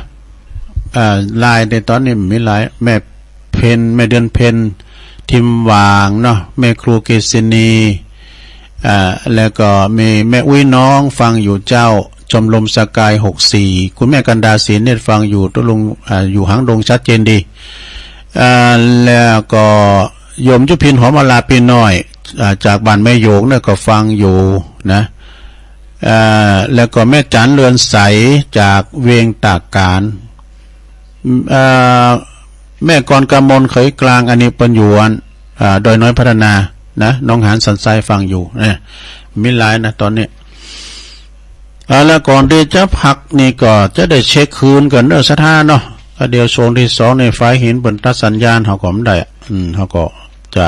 อ่า หลาย ในต๋อนนี้มีหลาย แม่เพ็ญ แม่เดือนเพ็ญ ทิมหว่างเนาะ แม่ครูเกษินี อ่า แล้วก็มีแม่อุ๊ยน้องฟังอยู่เจ้า ชมรมสกายหกสี่ คุณแม่กันดา ศรีเนตร ฟังอยู่ ตุ๊ลุง อ่า อยู่หางดงชัดเจนดี อ่า แล้วก็โยมยุพิน หอมอลาปีน้อย อ่า จากบ้านแม่โยงเนี่ยก็ฟังอยู่นะ อ่า แล้วก็แม่จั๋น เรือนใส จากเวียงตากการ อ่า แม่กรกมล เขยกลาง อันนี้เปิ้นอยู่อัน อ่า ดอยน้อยพัฒนานะ หนองหานสันทราย ฟังอยู่นะ มีหลายนะต๋อนนี้ อ่า แล้วก่อนตี้จะพักนี่ก็จะได้เช็คคืนกั๋นเนาะ สะดาเนาะ ก็เดี๋ยวช่วงตี้สองนี่ ฝ่ายหินเปิ้นตัดสัญญาณ เฮาก็บ่ได้ อืม เฮาก็จะ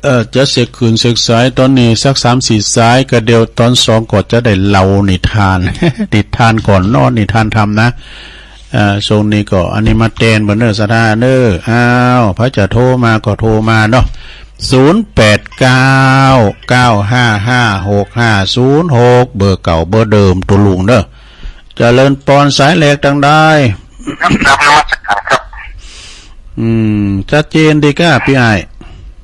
เอ่อ จะเช็คคืนเช็คสาย ต๋อนนี้สักสามสี่สาย ก็เดี๋ยวต๋อนสองก็จะได้เล่านิทาน นิทานก่อนนอน นิทานธรรมนะ เอ่อ ช่วงนี้ก็อันนี้มาแตนเปิ้นเนาะ สะดาเนาะ อ้าว ใผจะโทรมาก็โทรมาเนาะ ศูนย์แปดเก้า เก้าห้าห้า หกห้าศูนย์หก เบอร์เก่าเบอร์เดิมตุ๊ลุงเนาะ เจริญปอน สายแรกตังใด ครับ กราบนมัสการครับ อืม ชัดเจนดีก้า ปี้อ้าย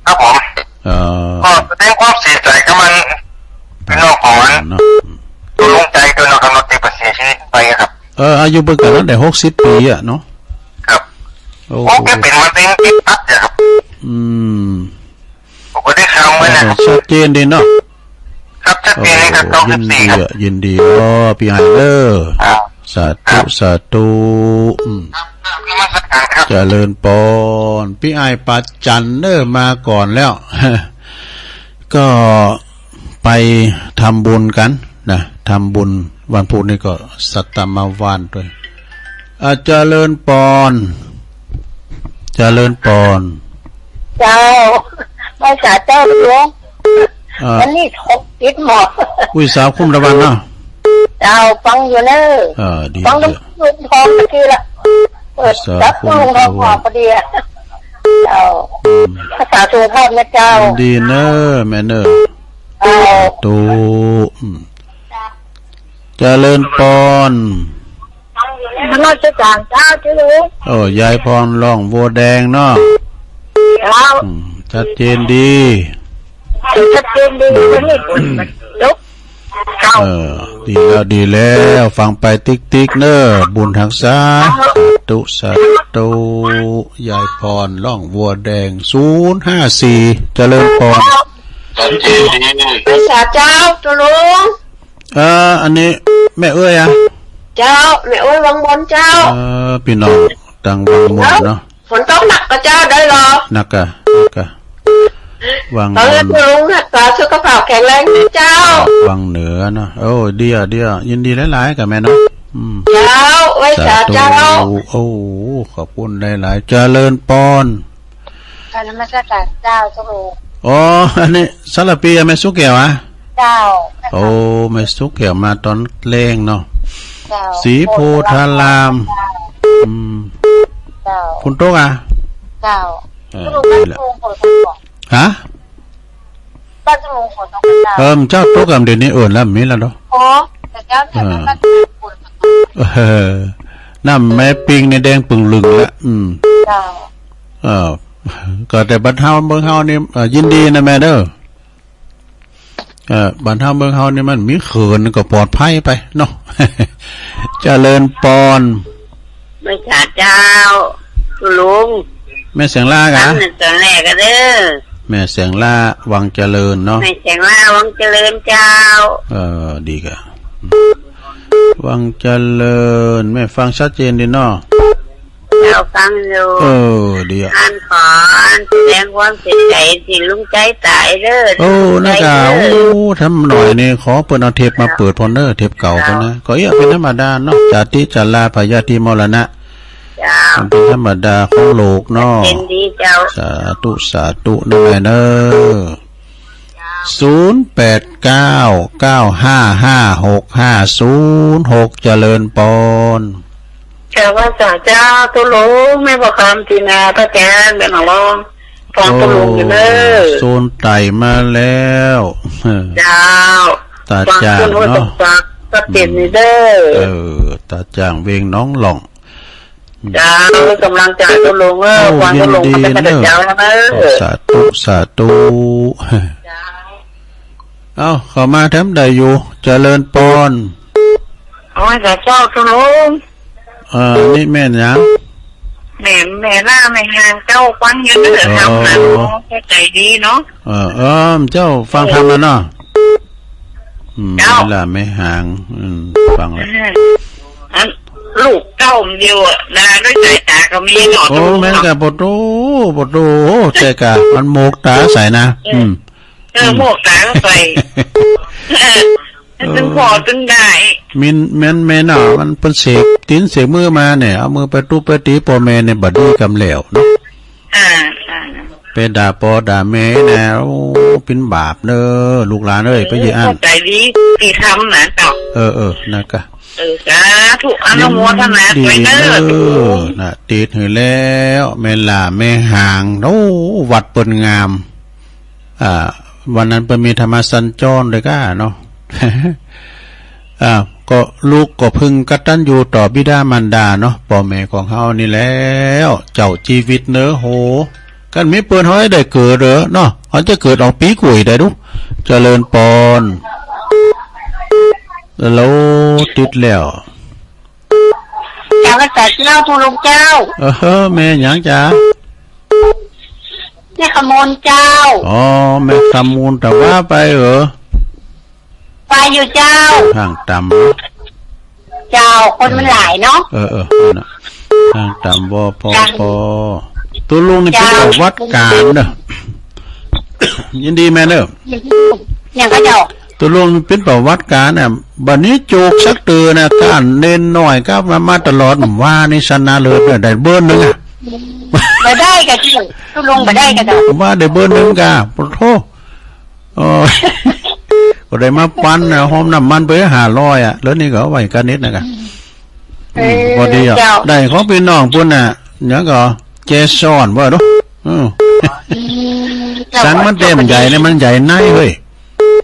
ครับผม เอ่อ ก็แสดงความเสียใจ๋กับมัน เป็นเรื่องของมัน เนาะ ตุ๊ลุงใจ๋ตวยเนาะครับ เนาะ ตี้เปิ้นเสียชีวิตไปอะครับ เออ อายุเปิ้นก็ได้หกสิบปี๋อะเนาะ ครับ โอ้ โอ้ แกเป๋นมะเร็งที่ตับอะครับ อืม ผมก็ได้ข่าวมานะครับ เออ ชัดเจนดีเนาะ ครับ ชัดเจนเลยครับ โอ้โห เก้าสิบสี่ ครับ ยินดีอะ ยินดี อ๋อ ปี้อ้ายเอ้อ ครับ สาธุ ครับ สาธุ อืม ครับ นมัสการครับ เจริญปอน ปี้อ้ายปาจันเนาะ มาก่อนแล้ว ก็ไปทำบุญกั๋นนะ ทำบุญวันพุธนี่ก็สัตมาวานตวย อ่า เจริญปอน เจริญปอน เจ้า ไหว้สาเจ้าหลวง อ่า วันนี้ถกจิตหมด อุ้ย สาวคุ้มตะวันเนาะ เจ้า ฟังอยู่เนาะ เออ ดี ฟัง ดี ลุงทองเมื่อกี้ละ เปิด สาว รับ คุ้ม ลุงทอง ตะวัน พอดีอะ เจ้า อืม ภาษาสุภาพนะเจ้า ดีเนาะ แม่เนาะ เจ้า สาธุ อืม เจริญปอน นมัสการเจ้า เจ้าหลวง โอ้ ยายพร ร่องบัวแดงเนาะ เจ้า อืม ชัดเจนดี ชัดเจนดี วันนี้ลุก เออ ดีแล้ว ดีแล้ว ฟังไปติ๊กๆ เนาะ บุญฮักษา สาธุ สาธุ ยายพร ร่องบัวแดง ศูนย์ห้าสี่ เจริญปอน ชัดเจนดี ไหว้สาเจ้า เจ้าหลวง เอ่อ อันนี้แม่เอื้อยอะ เจ้า แม่อุ๊ยวังมนเจ้า เออ ปี้น้องตางวังมนเนาะ ฝนตกหนักก่อเจ้า ได้ลอ หนักก่อ หนักก่อ วังมน ขอหื้อตุ๊ลุงฮักษาสุขภาพแข็งแรงเจ้า วังเหนือเนาะ โอ้ เดีย เดีย ยินดีหลายๆ ก่อแม่เนาะ อืม เจ้า ไหว้สาเจ้า สาธุ โอ้ ขอบคุณหลายๆ เจริญปอน กราบนมัสการเจ้า เจ้าโอ อ๋อ อันนี้สารภีอะ แม่สุกแก้วอะ เจ้า โอ้ แม่สุกแก้วมาต๋อนแลงเนาะ เจ้า ศรีโพธาราม เจ้า อืม เจ้า ฝนตกอะ เจ้า เออ นี่แหละ ฮะ บ้านทุ่งลุงฝนตกเจ้า เออ เจ้าตกอะ เดี๋ยวนี้เอิ้นแล้ว บ่มีแล้วเนาะ อ๋อ แต่เจ้าเนี่ย เออ บ้านทุ่งลุงฝนตก เออ น้ำแม่ปิงนี่แดงปึ่งลึงแล้ว อืม เจ้า เออ ก็แต่บ้านเฮาเมืองเฮานี่ เอ่อ ยินดีนะแม่เด้อ เอ่อ บ้านเฮาเมืองเฮานี่มันมีเขื่อนก็ปลอดภัยไปเนาะ เจริญปอน ไหว้สาเจ้า ตุ๊ลุง แม่แสงล่าก่ะ ครั้งหนึ่งต๋อนแรกก่ะเด้อ แม่แสงล่า วังเจริญเนาะ แม่แสงล่า วังเจริญเจ้า เออ ดีก่ะ วังเจริญ แม่ฟังชัดเจนดีเนาะ เจ้าฟังอยู่ เออ ดีอะ อันขออันแสดงความเสียใจ๋ตี้ลุงใจ๋ต๋ายเด้อ โอ้ นะก่ะ เด้อ โอ้ ทำหน่อยนี่ ขอเปิ้นเอาเทปมาเปิดพ่องเด้อ เทปเก่าพ่องนะ ก็เอี้ย เป๋นธรรมดาเนาะ จาติ ชรา พยาธิ มรณะ เจ้า มันเป๋นธรรมดาของโลกเนาะ เป๋นดีเจ้า สาธุ สาธุ นะแม่เนาะ ศูนย์แปดเก้า เก้าห้าห้า หกห้าศูนย์หก เจริญปอน เจ้า ไหว้สาเจ้า ตุ๊ลุง แม่ประคำ ตีนา พระอาจ๋ารย์ แม่หนองลอง ฟังตุ๊ลุงอยู่เด้อ โอ้ โซนใต้มาแล้ว เจ้า ต๋าจ่างเนาะ ฟังตุ๊ลุง ฟังสะเก็ดนี่เด้อ เออ ต๋าจ่างเวียงหนองล่อง เจ้า กำลังใจ๋ตุ๊ลุงเอ้อ โอ้ ฟังตุ๊ลุง ยินดี มาแต่เจ้าแล้วเอ้อ เจ้า สาธุ สาธุ เจ้า เอ้า เข้ามาแถมได้อยู่ เจริญปอน โอ้ย สาธุเจ้าตุ๊ลุง เอ่อ นี่แม่นหยัง แม่ แม่ล่าแม่ฮางเจ้า ฟังอยู่เด้อ อ๋อ ธรรมะเนาะ เข้าใจ๋ดีเนาะ เออ เออ เจ้าฟังธรรมแล้วเนาะ อืม เจ้า แม่ล่าแม่ฮาง อืม ฟังแล้ว อืม อันลูกเต้ามันอยู่อะ ด่าด้วยสายต๋าก็มีเนาะ โอ้ ตุ๊ลุงเนาะ แม่นก่ะ ปะโธ่ ปะโธ่ แต่ก่ะ มันหมวกต๋าใส่นะ อืม อืม เออ อืม หมวกต๋าก็ใส่ เออ มันตึงผ่อตึงได้ มิน แม่น แม่นเนาะ มันเปิ้นเสกตี๋นเสกมือมาเนี่ย เอามือไปตุ๊บไปตี๋ป้อแม่เนี่ย บ่ดีกำแล้วเนาะ อ่า อ่า ไปด่าป้อด่าแม่นะ โอ้ เป๋นบาปเน้อ ลูกหลานเอ้ย เออ ไปเยียะอั้น เข้าใจ๋ดี ตี้ทำนะเจ้า เออ เออ นะก่ะ เออ สาธุ อนุโมทนา ยินดี ตวยเน้อ เน้อ นะ ติดหื้อแล้ว แม่ล่าแม่ฮาง โอ้ วัดเปิ้นงาม อ่า วันนั้นเปิ้นมีธรรมสัญจรด้วยก้าเนาะ อ่า ก็ลูกก็พึงกตัญญูต่อบิดามารดาเนาะ ป้อแม่ของเฮานี่แล้ว เจ้าจีวิตเน้อ โห คันบ่มีเปิ้นเฮาได้เกิดเหรอเนาะ เฮาจะเกิดออกปี๋กุยได้ดู เจริญปอน แล้วติดแล้ว เจ้า ไหว้สาเจ้าตุ๊ลุงเจ้า เออ แม่หยังจ๊ะ แม่คำมูลเจ้า อ๋อ แม่คำมูล ตะว่าไปเหรอ ไปอยู่เจ้า ห้างต่ำ เจ้า คนมันหลายเนาะ เออ เออ นั่นน่ะ ห้างต่ำ ว ป ป ตุ๊ลุงนี่เป๋นประวัติการเน้อ ยินดีแม่เน้อ หยังก่อเจ้า ตุ๊ลุงเป๋นประวัติการน่ะ บัดนี้โจกสักเตื้อน่ะ ก้านเณรน้อยก็มา มาตลอด ว่านี่สนะเลิศเน้อ ได้เบอร์หนึ่งอะ บ่ได้ก่ะเจ้า ตุ๊ลุงบ่ได้ก่ะเจ้า ว่าได้เบอร์หนึ่งก่ะ ปะโธ่ เออ ก็ได้มาปันนะ หอมน้ำมันไปห้าร้อยอะ แล้วนี่ก็เอาไว้กานิดนะก่ะ เออ อืม พอดีอะ เจ้า ได้ของปี้น้องปุ้นน่ะ หยังก่อ เจสอนว่าเนาะ อืม อืม เจ้า สังมันเต้มใหญ่เนี่ย มันใหญ่ในเฮ้ย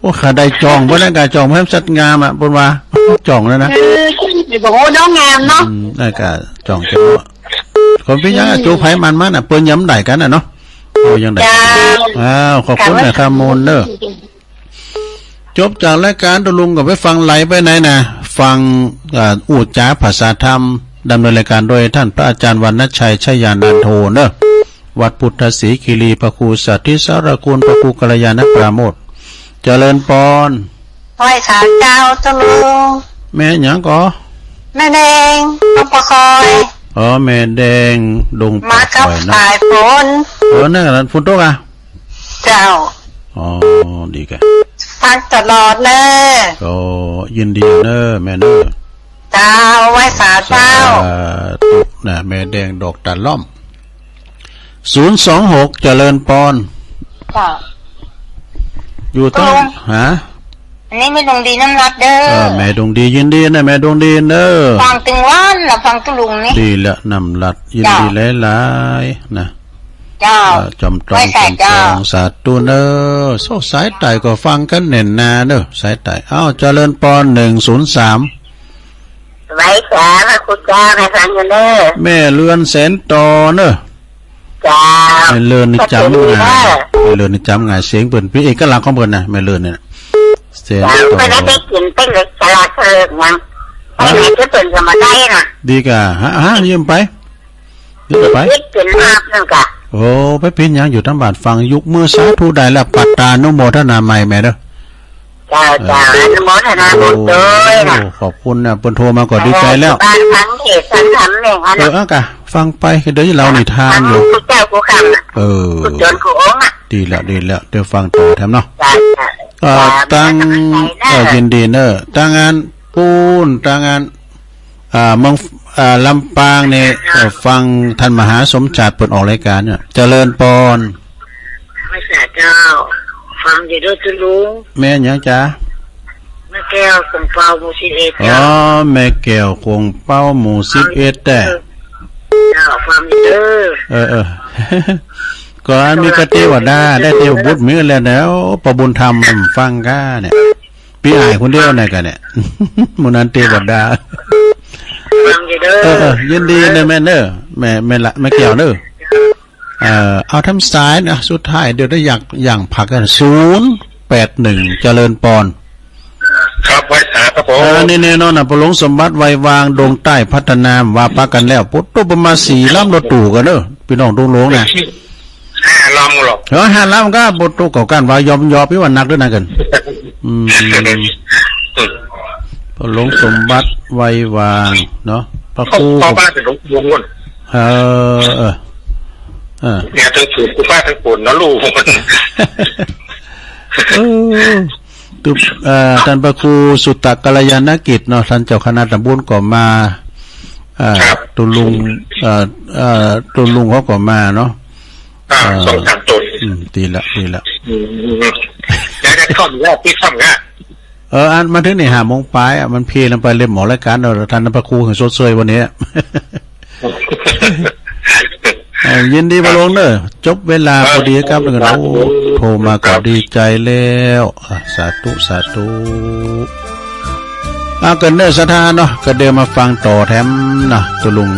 โอ้ ข้าได้จ่อง เปิ้นนั้นก่ะ จ่องแหมสัตว์งามอะ เปิ้นว่า จ่องแล้วนะ เออ โอ้โห น้องงามเนาะ อืม นั่นก่ะ จ่องเจ้า คนปี้หยังอะ อืม จูไผมันมันน่ะ เปิ้นยำได้กั๋นน่ะเนาะ โอ้ ยังได้ เจ้า อ้าว ขอบคุณนะ คำมูลเน้อ จบจากรายการตุ๊ลุงก็ไปฟังไหลไปไหนนะ ฟัง อ่า อู้จ๋าภาษาธรรม ดำเนินรายการโดยท่านพระอาจารย์วรรณชัย ชยานันโทเน้อ วัดพุทธศรีคีรี พระครูสาธิตสารคุณ พระครูกัลยาณปราโมทย์ เจริญปอน ไหว้สาเจ้าตุ๊ลุง แม่หยังก่อ แม่แดง ดงป่าคอย อ๋อ แม่แดง ดงป่าคอยเนาะ มากับสายฝน เออ นั่นน่ะ ฝนตกอ่ะ เจ้า อ๋อ ดีกะ ฟังตลอดเน่อ ก็ยินดีเน่อแม่เน่อ เจ้า ไหว้สาเจ้า สาธุนะ แม่แดงดอกตาล่อม ศูนย์สองหก เจริญปอน เจ้า อยู่ตรง ตรง ฮะ อันนี้แม่ดวงดีน้ำรัดเด้อ เออ แม่ดวงดียินดีนะ แม่ดวงดีเน่อ ฟังตึงวันละ ฟังตุ๊ลุงนี่ ดีละ น้ำรัด ยินดี เจ้า หลายๆ นะ เจ้า เอ่อ จอมตอง ไหว้สาเจ้า จอมตอง สาธุเน่อ โอ้ สายใต้ก็ฟังกั๋นแน่นหนาเน่อ สายใต้ เอ้า เจริญปอน หนึ่งศูนย์สาม ไหว้สาพระคุณเจ้า ให้ฟังอยู่เน่อ แม่เรือนแสนต่อเน่อ เจ้า แม่เรือนนี่จ๋ำง่าย ก็ดีเน่อ แม่เรือนนี่จ๋ำง่าย เสียงเปิ้นเป๋นเอกลักษณ์ของเปิ้นนะ แม่เรือนเนี่ย เสียง เจ้า ต่อ เปิ้นได้ไปกิ๋นเปิ้นเลยฉลาดเฉลิมยัง ฮะ ไปไหนที่เปิ้นก็มาได้น่ะ ดีกะ ฮะ ฮะ ยืมไป ยืมไป คิดเป๋นภาพนั่นกะ โอ้ ไปเป๋นหยังอยู่ตางบ้านฟัง ยกมือสาธุได้แล้ว ปัตตานุโมทนาใหม่แม่เน่อ เจ้า เจ้า เออ อนุโมทนาบุญตวยนะ โอ้ ขอบคุณนะ เปิ้นโทรมาก็ดีใจ๋แล้ว บ้านฟังเทศน์ฟังธรรมเนี่ยนะ เออ เอากะ ฟังไป เดี๋ยวเล่านิทานอยู่ ฟังกู้เจ้ากู้ค่ำอะ เออ กู้โจรกู้องค์อะ ดีแล้ว ดีแล้ว เดี๋ยวฟังต่อแถมเนาะ เจ้า เจ้า เอ่อ เจ้า ตัง มีกำลังใจ๋เน่อ เอ่อ ยินดีเน่อ ตังอันปู๊น ตังอัน อ่า เมือง อ่า ลำปางเนี่ย เอ่อ ฟังท่านมหาสมชาติเปิ้นออกรายก๋านเนี่ย เจริญปอน ไหว้สาเจ้า ฟังอยู่เน่อตุ๊ลุง แม่หยังจ๊ะ แม่แก้ว กงเปา หมู่สิบเอ็ด อ๋อ เจ้า แม่แก้ว กงเปา หมู่สิบเอ็ด แต๊ เจ้า ฟังอยู่เน่อ เออ เออ ก็อันมีกะเตวดา ได้เตวบุตรมีแล้วเน่อ โอ้ ป้อบุญธรรมฟังก้าเนี่ย ปี้อ้ายคนเดียวนั่นกะเนี่ย หมู่นั้นเตวดา ฟังอยู่เน่อ เออ เออ ยินดีเน่อแม่เน่อ แม่ แม่ละ แม่แก้วเน่อ เอ่อ เอาแถมสายนะ สุดท้าย เดี๋ยวได้อยาก อยากพักกั๋น ศูนย์แปดหนึ่ง เจริญปอน ครับ ไหว้สาครับผม เออ นี่แน่นอนน่ะ ป้อหลวงสมบัติ ไววาง ดงใต้พัฒนา ว่าปะกั๋นแล้ว ปุ๊บ ตุ๊บ ประมาณสี่ลำรถตู้กั๋นเน่อ ปี้น้องดงหลวงนะ ห้าลำเหรอ เออ ห้าลำก็บ่ตุ๊กเก่ากั๋นว่ายอมยอมปี้ว่านักด้วยนะกั๋น อืม ป้อหลวงสมบัติ ไววาง เนาะ พระครู พ่อบ้านเป๋นหลวงปู่นู่น เออ เออ เออ เนี่ย ตึงศูนย์ ครูบาตึงปูนนะลูก เออ ตุ๊บ เอ่อ ต้านพระครูสุตตะกัลยาณกิจเนาะ ต้านเจ้าคณะตำบลก็มา เอ่อ ครับ ตุ๊ลุง เอ่อ เอ่อ ตุ๊ลุงเขาก็มาเนาะ อ่า เอ่อ สองสามต๋น อืม ดีละ ดีละ อืม เดี๋ยวจะท่องอีกแล้ว ปี้ท่องอีกแล้ว เออ อันมาเถิงนี่ห้าโมงป๋ายอะ มันเพลินไปเลย หมดรายก๋านเนาะ ต้านพระครูหื้อชดเชยวันนี้ เอ่อ ยินดีป้อหลวงเน่อ จบเวลาพอดีครับ ครับ เน่อ โอ้ โทรมาก็ดีใจ๋แล้ว อ่ะ สาธุ สาธุ เอากั๋นเน่อศรัทธาเนาะ ก็เดี๋ยวมาฟังต่อแถมเนาะ ตุ๊ลุง